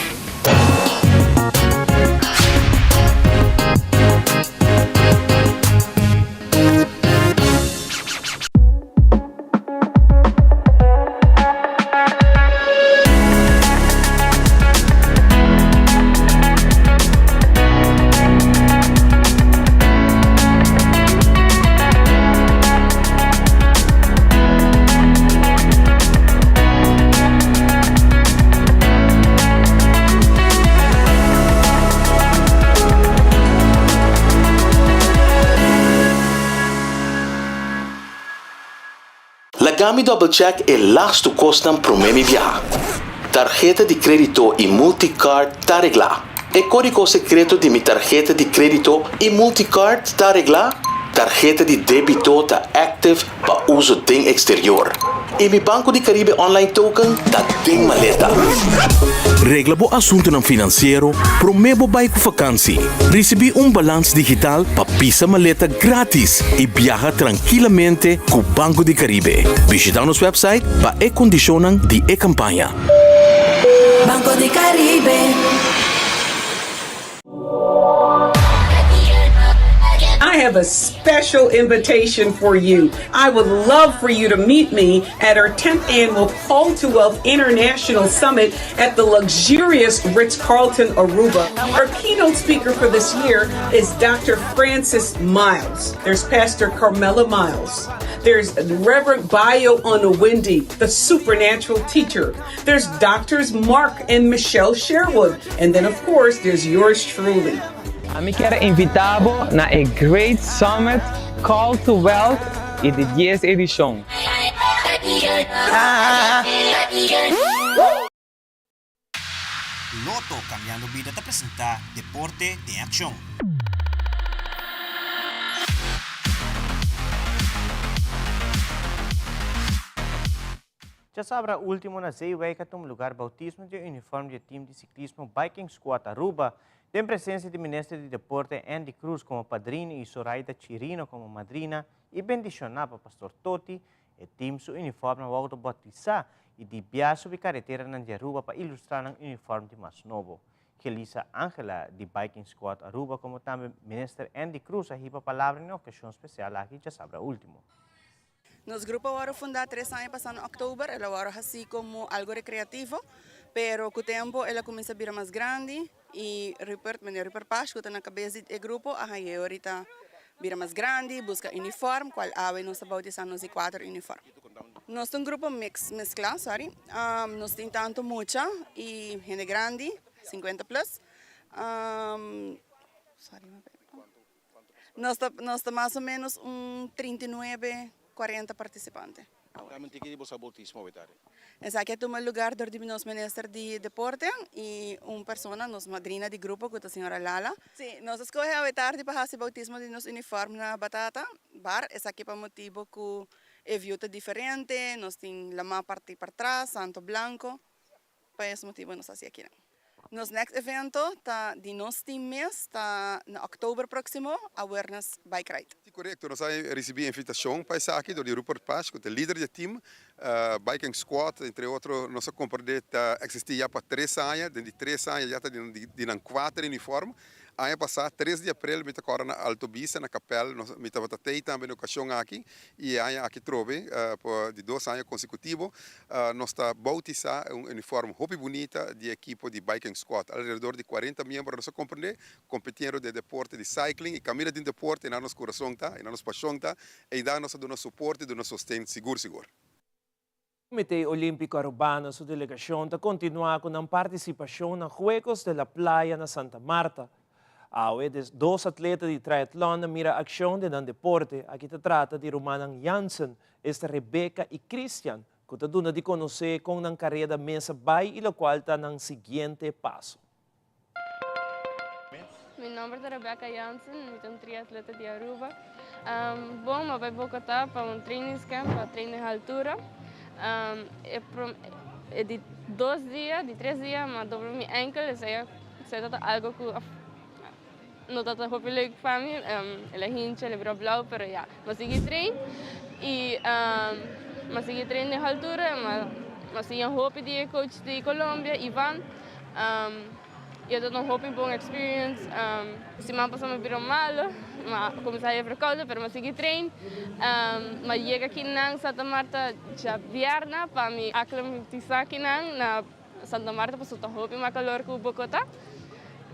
Laga mi double check e lastu kosnan promé mi biaha. Tarheta di krédito i multicard ta reglá. E kódigo sekreto di mi tarheta di krédito i multicard ta reglá? Tarheta di débito ta active pa uso den eksterior. I mi Banco di Caribe online token ta den maleta. Regla bo asuntunan finansiero promé bo bai ku fakansi. Risibí un balans digital pa pisa maleta grátis i biaha trankilamente ku Banco di Caribe. Bishitá nos wèpsait pa e kondishonnan di e kampaña. Banco di Caribe. I have a special invitation for you. I would love for you to meet me at our 10th annual Call to Wealth International Summit at the luxurious Ritz Carlton, Aruba. Our keynote speaker for this year is Dr. Francis Miles. There's Pastor Carmela Miles. There's Reverend Bayo Onawindi, the supernatural teacher. There's Doctors Mark and Michelle Sherwood. And then, of course, there's yours truly. Ami kier invita bo na e Great Summit Call to Wealth y di 10 edicion. Lotto Cambiando Bida ta presenta Deporte den Accion. Djasabra ultimo na Zeewijk a tuma lugar bautismo di e uniform di e team di ciclismo Biking Squad Aruba, den presencia di Minister di Deporte Endy Croes como padrino y Zoraida Chirino como madrina y bendiciona pa Pastor Toti, e team su uniform a wordo bautisa y di bia subi careteranan di Aruba pa ilustra nan uniform di mas nobo. Gelisa Angela di Biking Squad Aruba como tambe Minister Endy Croes a hiba palabra na e ocasion special aki djasabra ultimo. Nos grupo a wòrdu fundá tres aña pasá na òktober. El a wòrdu hasí komo algu rekreativo, pero ku tempu el a kuminsá bira mas grandi i Rupert, meneer Rupert Pash ku ta na kabes di e grupo a hañ'é orita bira mas grandi, buska unifòrm, kual awe nos ta boutisá nos di kuater unifòrm. Nos ta un grupo mix, mesklá, sorry. Nos tin tantu mucha i hende grandi, sinkuenta plus. Sorry. Nos ta nos ta mas o menos un 39, 40 participante. Tambe tin di boso bautismo awe tardi. Esaki a tuma lugar dor di nos minister di deporte y un persona, nos madrina di grupo cu ta señora Lala. Si, nos a scoge awe tardi pa haci bautismo di nos uniform na Batata Bar. Esaki pa motibo cu e view ta diferente, nos tin lama parti partras, santo blanco. Pa es motibo nos haci akinan. Nos next evento ta di nos team mes ta na october proximo, Awareness Bike Ride. Si korekto, nos a risibí invitashon pa esaki dor di Rupert Pash ku ta lider di e team Biking Squad, entre otro nos a komprendé ta eksistí ya pa tres aña, den di tres aña ya ta di nan kuater uniform. Aña pasá tres di aprel mi ta kòrda na Alto Bista na Kapèl, nos mi tabata tei tambe na okashon aki i e aña aki trobe pa di dos aña konsekutivo nos ta boutisá un uniform hopi bunita di e ekipo di Biking Squad. Alrededor di kuarenta miembro nos a komprendé kompetiendo den deporte di cycling i kaminda den deporte na nos kurason ta i na nos pashon ta, einan nos ta duna soporte i duna sosten sigur sigur. Comité Olimpico Arubano su delegacion ta continua cu nan participacion na Juegos de la Playa na Santa Marta. Awe des dos atleta di triathlon a mira accion den nan deporte. Aki ta trata di rumannan Jansen, esta Rebecca y Christian, cu ta duna di conoce con nan careda mes a bay y locual ta nan siguiente paso. Mi nomber ta Rebecca Jansen, mi ta un triatleta di Aruba. Bon, mi a bai Bogota pa un trainingscamp pa train den haltura. E e di dos dia, di tres dia mi a dobla mi enkel, esei a esei tabata algo ku no tabata hopi leuk pa mi. El a hincha, el a bira blou, pero ya, mi a sigui train i mi a sigui train den haltura, mi a siña hopi di e coach di Colombia, Ivan. Y e ta un hopi bon experience. Siman pasa mi bira malo, mi a cuminsa haya verkoude pero mi a sigui train. Mi a yega kinan Santa Marta djabièrnè pa mi aclimatisa kinan na Santa Marta pasobra ta hopi mas calor cu Bogota.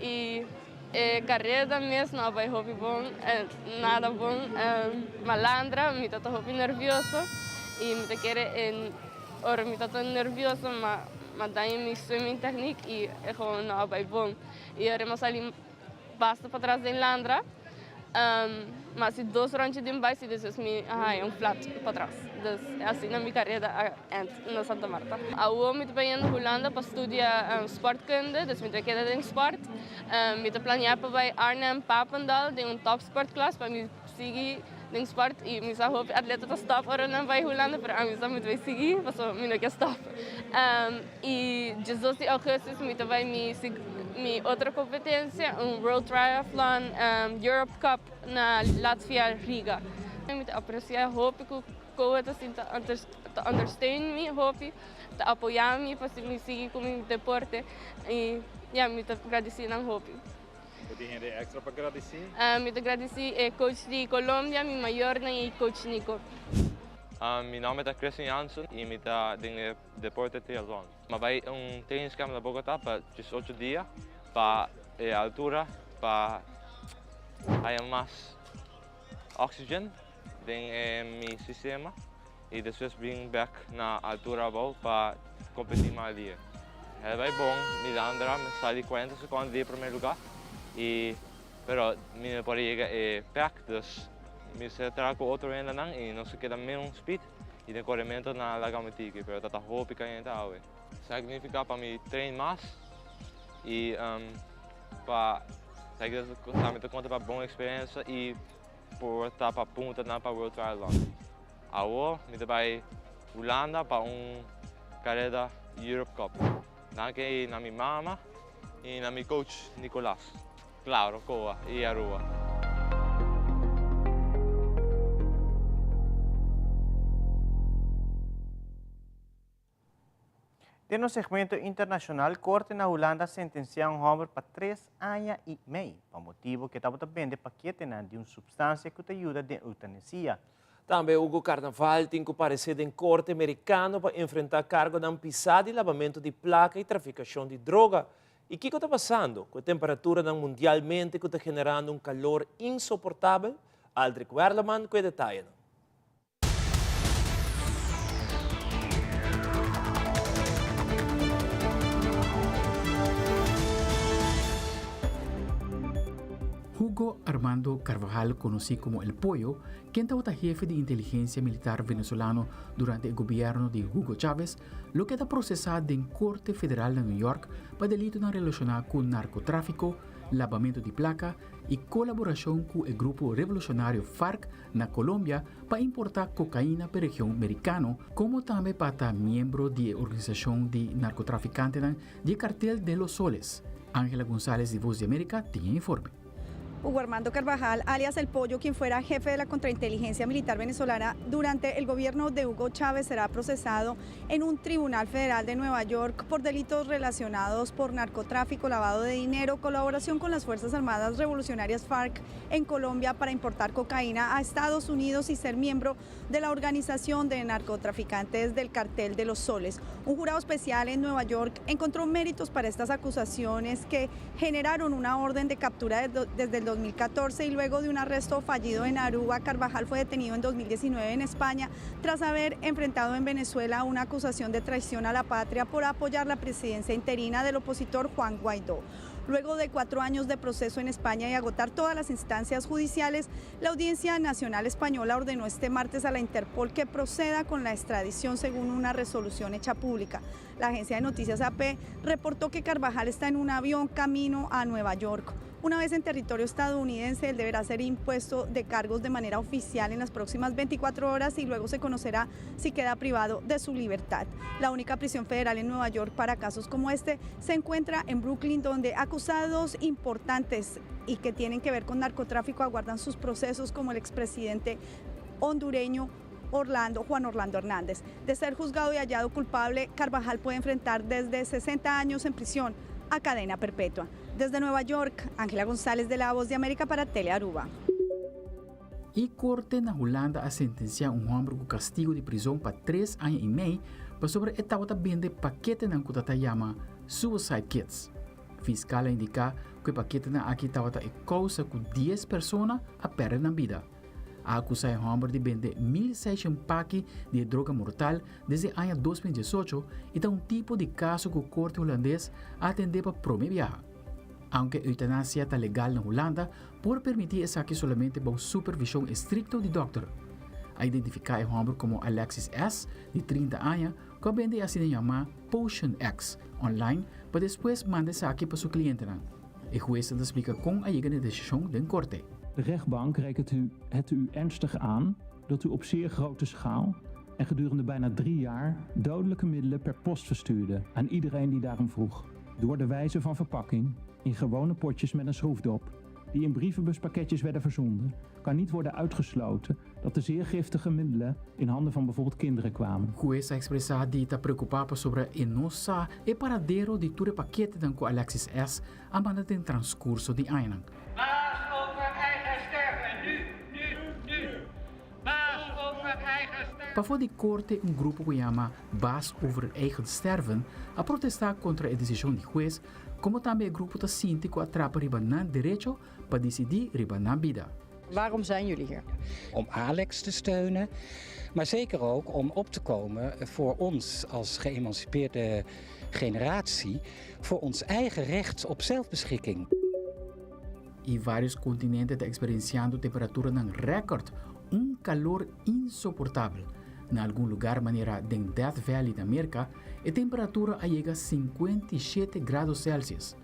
Y e careda mes no a bay hopi bon, nada bon. Malandra, mi ta ta hopi nervioso y mi ta kere e ora mi ta ta nervioso Ma daña mi swimming technique y e gewoon no a bay bon. Y ora mi a sali basta patras den landra, mi a haci dos rondje den bais y despues mi a haya un flat patras. Dus asina mi careda a end na Santa Marta. Awo mi ta bayendo Hulanda pa studia sportkunde, dus mi ta keda den sport. Mi ta planea pa bay Arnhem Papendal den un topsportklas pa mi sigui den sport y mi sa hopi atleta ta stop ora nan bay Hulanda pero ami sa mi ta bay sigui pasobra mi no ke stop y diesdos di augustus mi ta bay mi mi otro competencia un World Triathlon Europe Cup na Latvia Riga. Mi ta aprecia hopi cu Koe ta sinta ta ondersteun mi hopi ta apoya mi pa mi sigui cu mi deporte y ya mi ta gradeci nan hopi. Bo tin hende extra pa gradisí? Mi ta gradisí e coach di Colombia, mi mayornan i coach Nico. Mi nomber ta Christian Jansen i mi ta den e deporte triatlon. Mi a bai un trainingskamp na Bogota pa diesocho dia pa e altura pa haya mas oxygen den e mi sistema i despues bin bek na altura abou pa kompetí mas dia. El bai bon, mi Landra, mi sali 40 sekondo di e promé lugá i pero mi no por a yega e pack dus mi mester traha ku otro hendenan i nos a keda meun speed i den korementu nan a laga mi tiki pero ta ta hopi kayente awe. Sa significa pa mi train mas i pa sa mi ta konta pa bon eksperensia i por ta pa punta nan pa World Triathlon. Awor mi ta bai Hulanda pa un kareda Europe Cup. Danki na mi mama i na mi coach Nicolas. Claro, Coa i Aruba. Den nos segmento internashonal, korte na Hulanda a sentensiá un hòmber pa tres aña i mei pa motibu ku e tabata bende paketenan di un supstansia ku ta yuda den eutanesia. Tambe Hugo Carnaval tin ku paresé den korte merikano pa enfrentá kargonan pisá di labamentu di plaka i trafikashon di droga. I kiko ta pasando ku e temperaturanan mundialmente ku ta generando un kalor insoportabel? Aldrich Werleman ku e detayenan. Hugo Armando Carvajal konosí komo El Pollo, ken tabata hefe di inteligensia militar venezolano durante e gobierno di Hugo Chávez, lo keda prosesá den Korte Federal na New York pa delitonan relashoná ku narkotráfiko, labamentu di plaka i kolaborashon ku e grupo revolushonario FARC na Colombia pa importá kokaina p'e region merikano, komo tambe pa ta miembro di e organisashon di narkotrafikantenan di e Cartel de los Soles. Angela Gonzalez di Voz di America tin e informe. Hugo Armando Carvajal, alias El Pollo, quien fuera jefe de la contrainteligencia militar venezolana durante el gobierno de Hugo Chávez, será procesado en un tribunal federal de Nueva York por delitos relacionados por narcotráfico, lavado de dinero, colaboración con las Fuerzas Armadas Revolucionarias FARC en Colombia para importar cocaína a Estados Unidos y ser miembro de la organización de narcotraficantes del Cartel de los Soles. Un jurado especial en Nueva York encontró méritos para estas acusaciones que generaron una orden de captura desde el 2014 y luego de un arresto fallido en Aruba, Carvajal fue detenido en 2019 en España tras haber enfrentado en Venezuela una acusación de traición a la patria por apoyar la presidencia interina del opositor Juan Guaidó. Luego de cuatro años de proceso en España y agotar todas las instancias judiciales, la Audiencia Nacional Española ordenó este martes a la Interpol que proceda con la extradición según una resolución hecha pública. La agencia de noticias AP reportó que Carvajal está en un avión camino a Nueva York. Una vez en territorio estadounidense, él deberá ser impuesto de cargos de manera oficial en las próximas 24 horas y luego se conocerá si queda privado de su libertad. La única prisión federal en Nueva York para casos como este se encuentra en Brooklyn, donde acusados importantes y que tienen que ver con narcotráfico aguardan sus procesos, como el expresidente hondureño Orlando, Juan Orlando Hernández. De ser juzgado y hallado culpable, Carvajal puede enfrentar desde 60 años en prisión a cadena perpetua. Desde Nueva York, Ángela González de La Voz de América para Telearuba. E korte na Hulanda a sentensiá un hòmber ku kastigu di prizon pa tres aña i mei pasobra e tabata bende paketenan ku ta ta yama suicide kits. Fiskal a indiká ku e paketenan aki tabata e kousa ku dies persona a pèrdè nan bida. A akusá e hòmber di bende 1.600 paki di e droga mortal desde aña 2018 i ta un tipo di kaso ku korte hulandes a atendé pa promé biaha. Aunke eutanasia ta legal na Hulanda, por permití esaki solamente bou supervishon estrikto di dòkter. A identifiká e hòmber komo Alexis S. di 30 aña ku a bende e asina yamá Potion X online pa despues manda esaki pa su klientenan. E huesnan ta splika kon a yega na e desishon den korte. De rechtbank rekent u het u ernstig aan dat u op zeer grote schaal en gedurende bijna drie jaar dodelijke middelen per post verstuurde aan iedereen die daarom vroeg. Door de wijze van verpakking, in gewone potjes met een schroefdop, die in brievenbuspakketjes werden verzonden, kan niet worden uitgesloten dat de zeer giftige middelen in handen van bijvoorbeeld kinderen kwamen. Hues a ekspresá di ta preokupá pasobra e no sa e paradero di tur e paketenan ku Alexis S. a manda den transkurso di añanan. Baas over eigen sterven, nu, nu, nu! Baas over eigen sterven. Pafó di korte un grupo ku yama Baas over eigen sterven a protestá kontra e desishon di hues, komo tambe e grupo ta sinti ku a trapa riba nan derecho pa disidí riba nan bida. Waarom zijn jullie hier? Om Alex te steunen, maar zeker ook om op te komen voor ons als geëmancipeerde generatie, voor ons eigen recht op zelfbeschikking. I vários kontinente ta eksperensiando temperaturanan rèkòrt, un kalor insoportabel. Na algun lugar manera den Death Valley na Merka, e temperatura a yega 57 grado Celsius.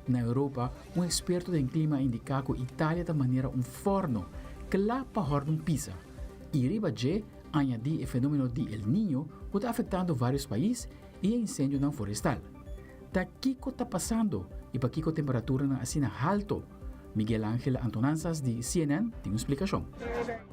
Na Europa, un eksperto den klima a indiká ku Italia ta manera un fòrno, kla pa hòrdu un pisa. I riba dje, añadí e fenómeno di El Niño ku ta afektando vários pais i e insendionan forestal. Ta kiko ta pasando i pakiko temperaturanan asina halto? Miguel Ángel Antonanzas di CNN tin un splikashon.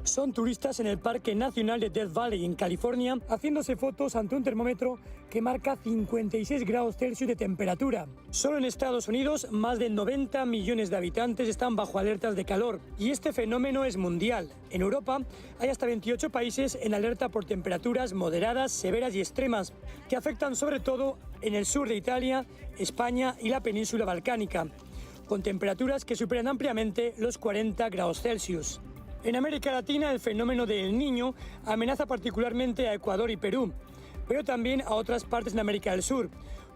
Son turistas en el Parque Nacional de Death Valley, en California, haciéndose fotos ante un termómetro que marca 56 grados Celsius de temperatura. Solo en Estados Unidos, más de 90 millones de habitantes están bajo alertas de calor y este fenómeno es mundial. En Europa hay hasta 28 países en alerta por temperaturas moderadas, severas y extremas, que afectan sobre todo en el sur de Italia, España y la península balcánica, con temperaturas que superan ampliamente los 40 grados Celsius. En América Latina, el fenómeno del Niño amenaza particularmente a Ecuador y Perú, pero también a otras partes de América del Sur,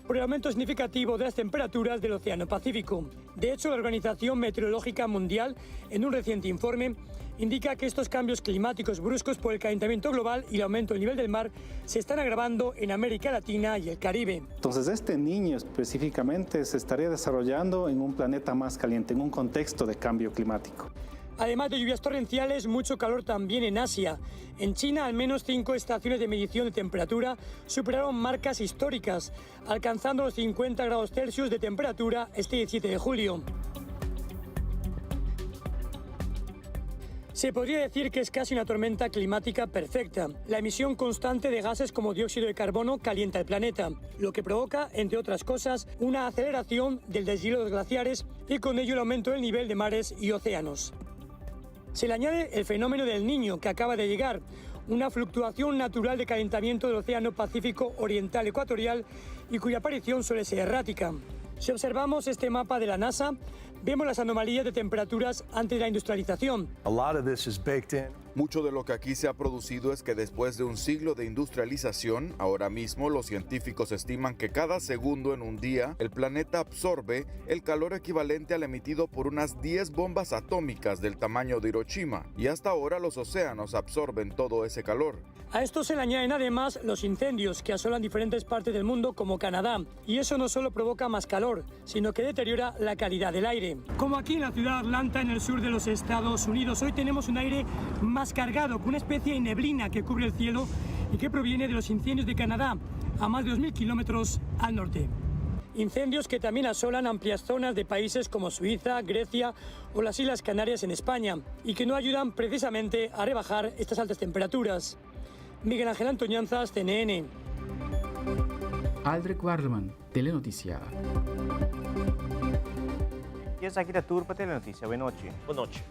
por el aumento significativo de las temperaturas del Océano Pacífico. De hecho, la Organización Meteorológica Mundial, en un reciente informe, indica que estos cambios climáticos bruscos por el calentamiento global y el aumento del nivel del mar se están agravando en América Latina y el Caribe. Entonces, este niño específicamente se estaría desarrollando en un planeta más caliente, en un contexto de cambio climático. Además de lluvias torrenciales, mucho calor también en Asia. En China, al menos cinco estaciones de medición de temperatura superaron marcas históricas, alcanzando los 50 grados Celsius de temperatura este 17 de julio. Se podría decir que es casi una tormenta climática perfecta. La emisión constante de gases como dióxido de carbono calienta el planeta, lo que provoca, entre otras cosas, una aceleración del deshielo de los glaciares y con ello el aumento del nivel de mares y océanos. Se le añade el fenómeno del niño que acaba de llegar, una fluctuación natural de calentamiento del Océano Pacífico Oriental Ecuatorial y cuya aparición suele ser errática. Si observamos este mapa de la NASA, vemos las anomalías de temperaturas antes de la industrialización. Mucho de lo que aquí se ha producido es que después de un siglo de industrialización, ahora mismo los científicos estiman que cada segundo en un día el planeta absorbe el calor equivalente al emitido por unas 10 bombas atómicas del tamaño de Hiroshima, y hasta ahora los océanos absorben todo ese calor. A esto se le añaden además los incendios que asolan diferentes partes del mundo como Canadá. Y eso no solo provoca más calor, sino que deteriora la calidad del aire. Como aquí en la ciudad de Atlanta, en el sur de los Estados Unidos, hoy tenemos un aire más cargado, con una especie de neblina que cubre el cielo y que proviene de los incendios de Canadá, a más de 2.000 kilómetros al norte. Incendios que también asolan amplias zonas de países como Suiza, Grecia o las Islas Canarias en España y que no ayudan precisamente a rebajar estas altas temperaturas. Miguel Ángel Antoñanzas, CNN. Aldrich Warleman, Telenoticia. Y esaki ta tur pa Telenoticia. Bon nochi. Bon nochi.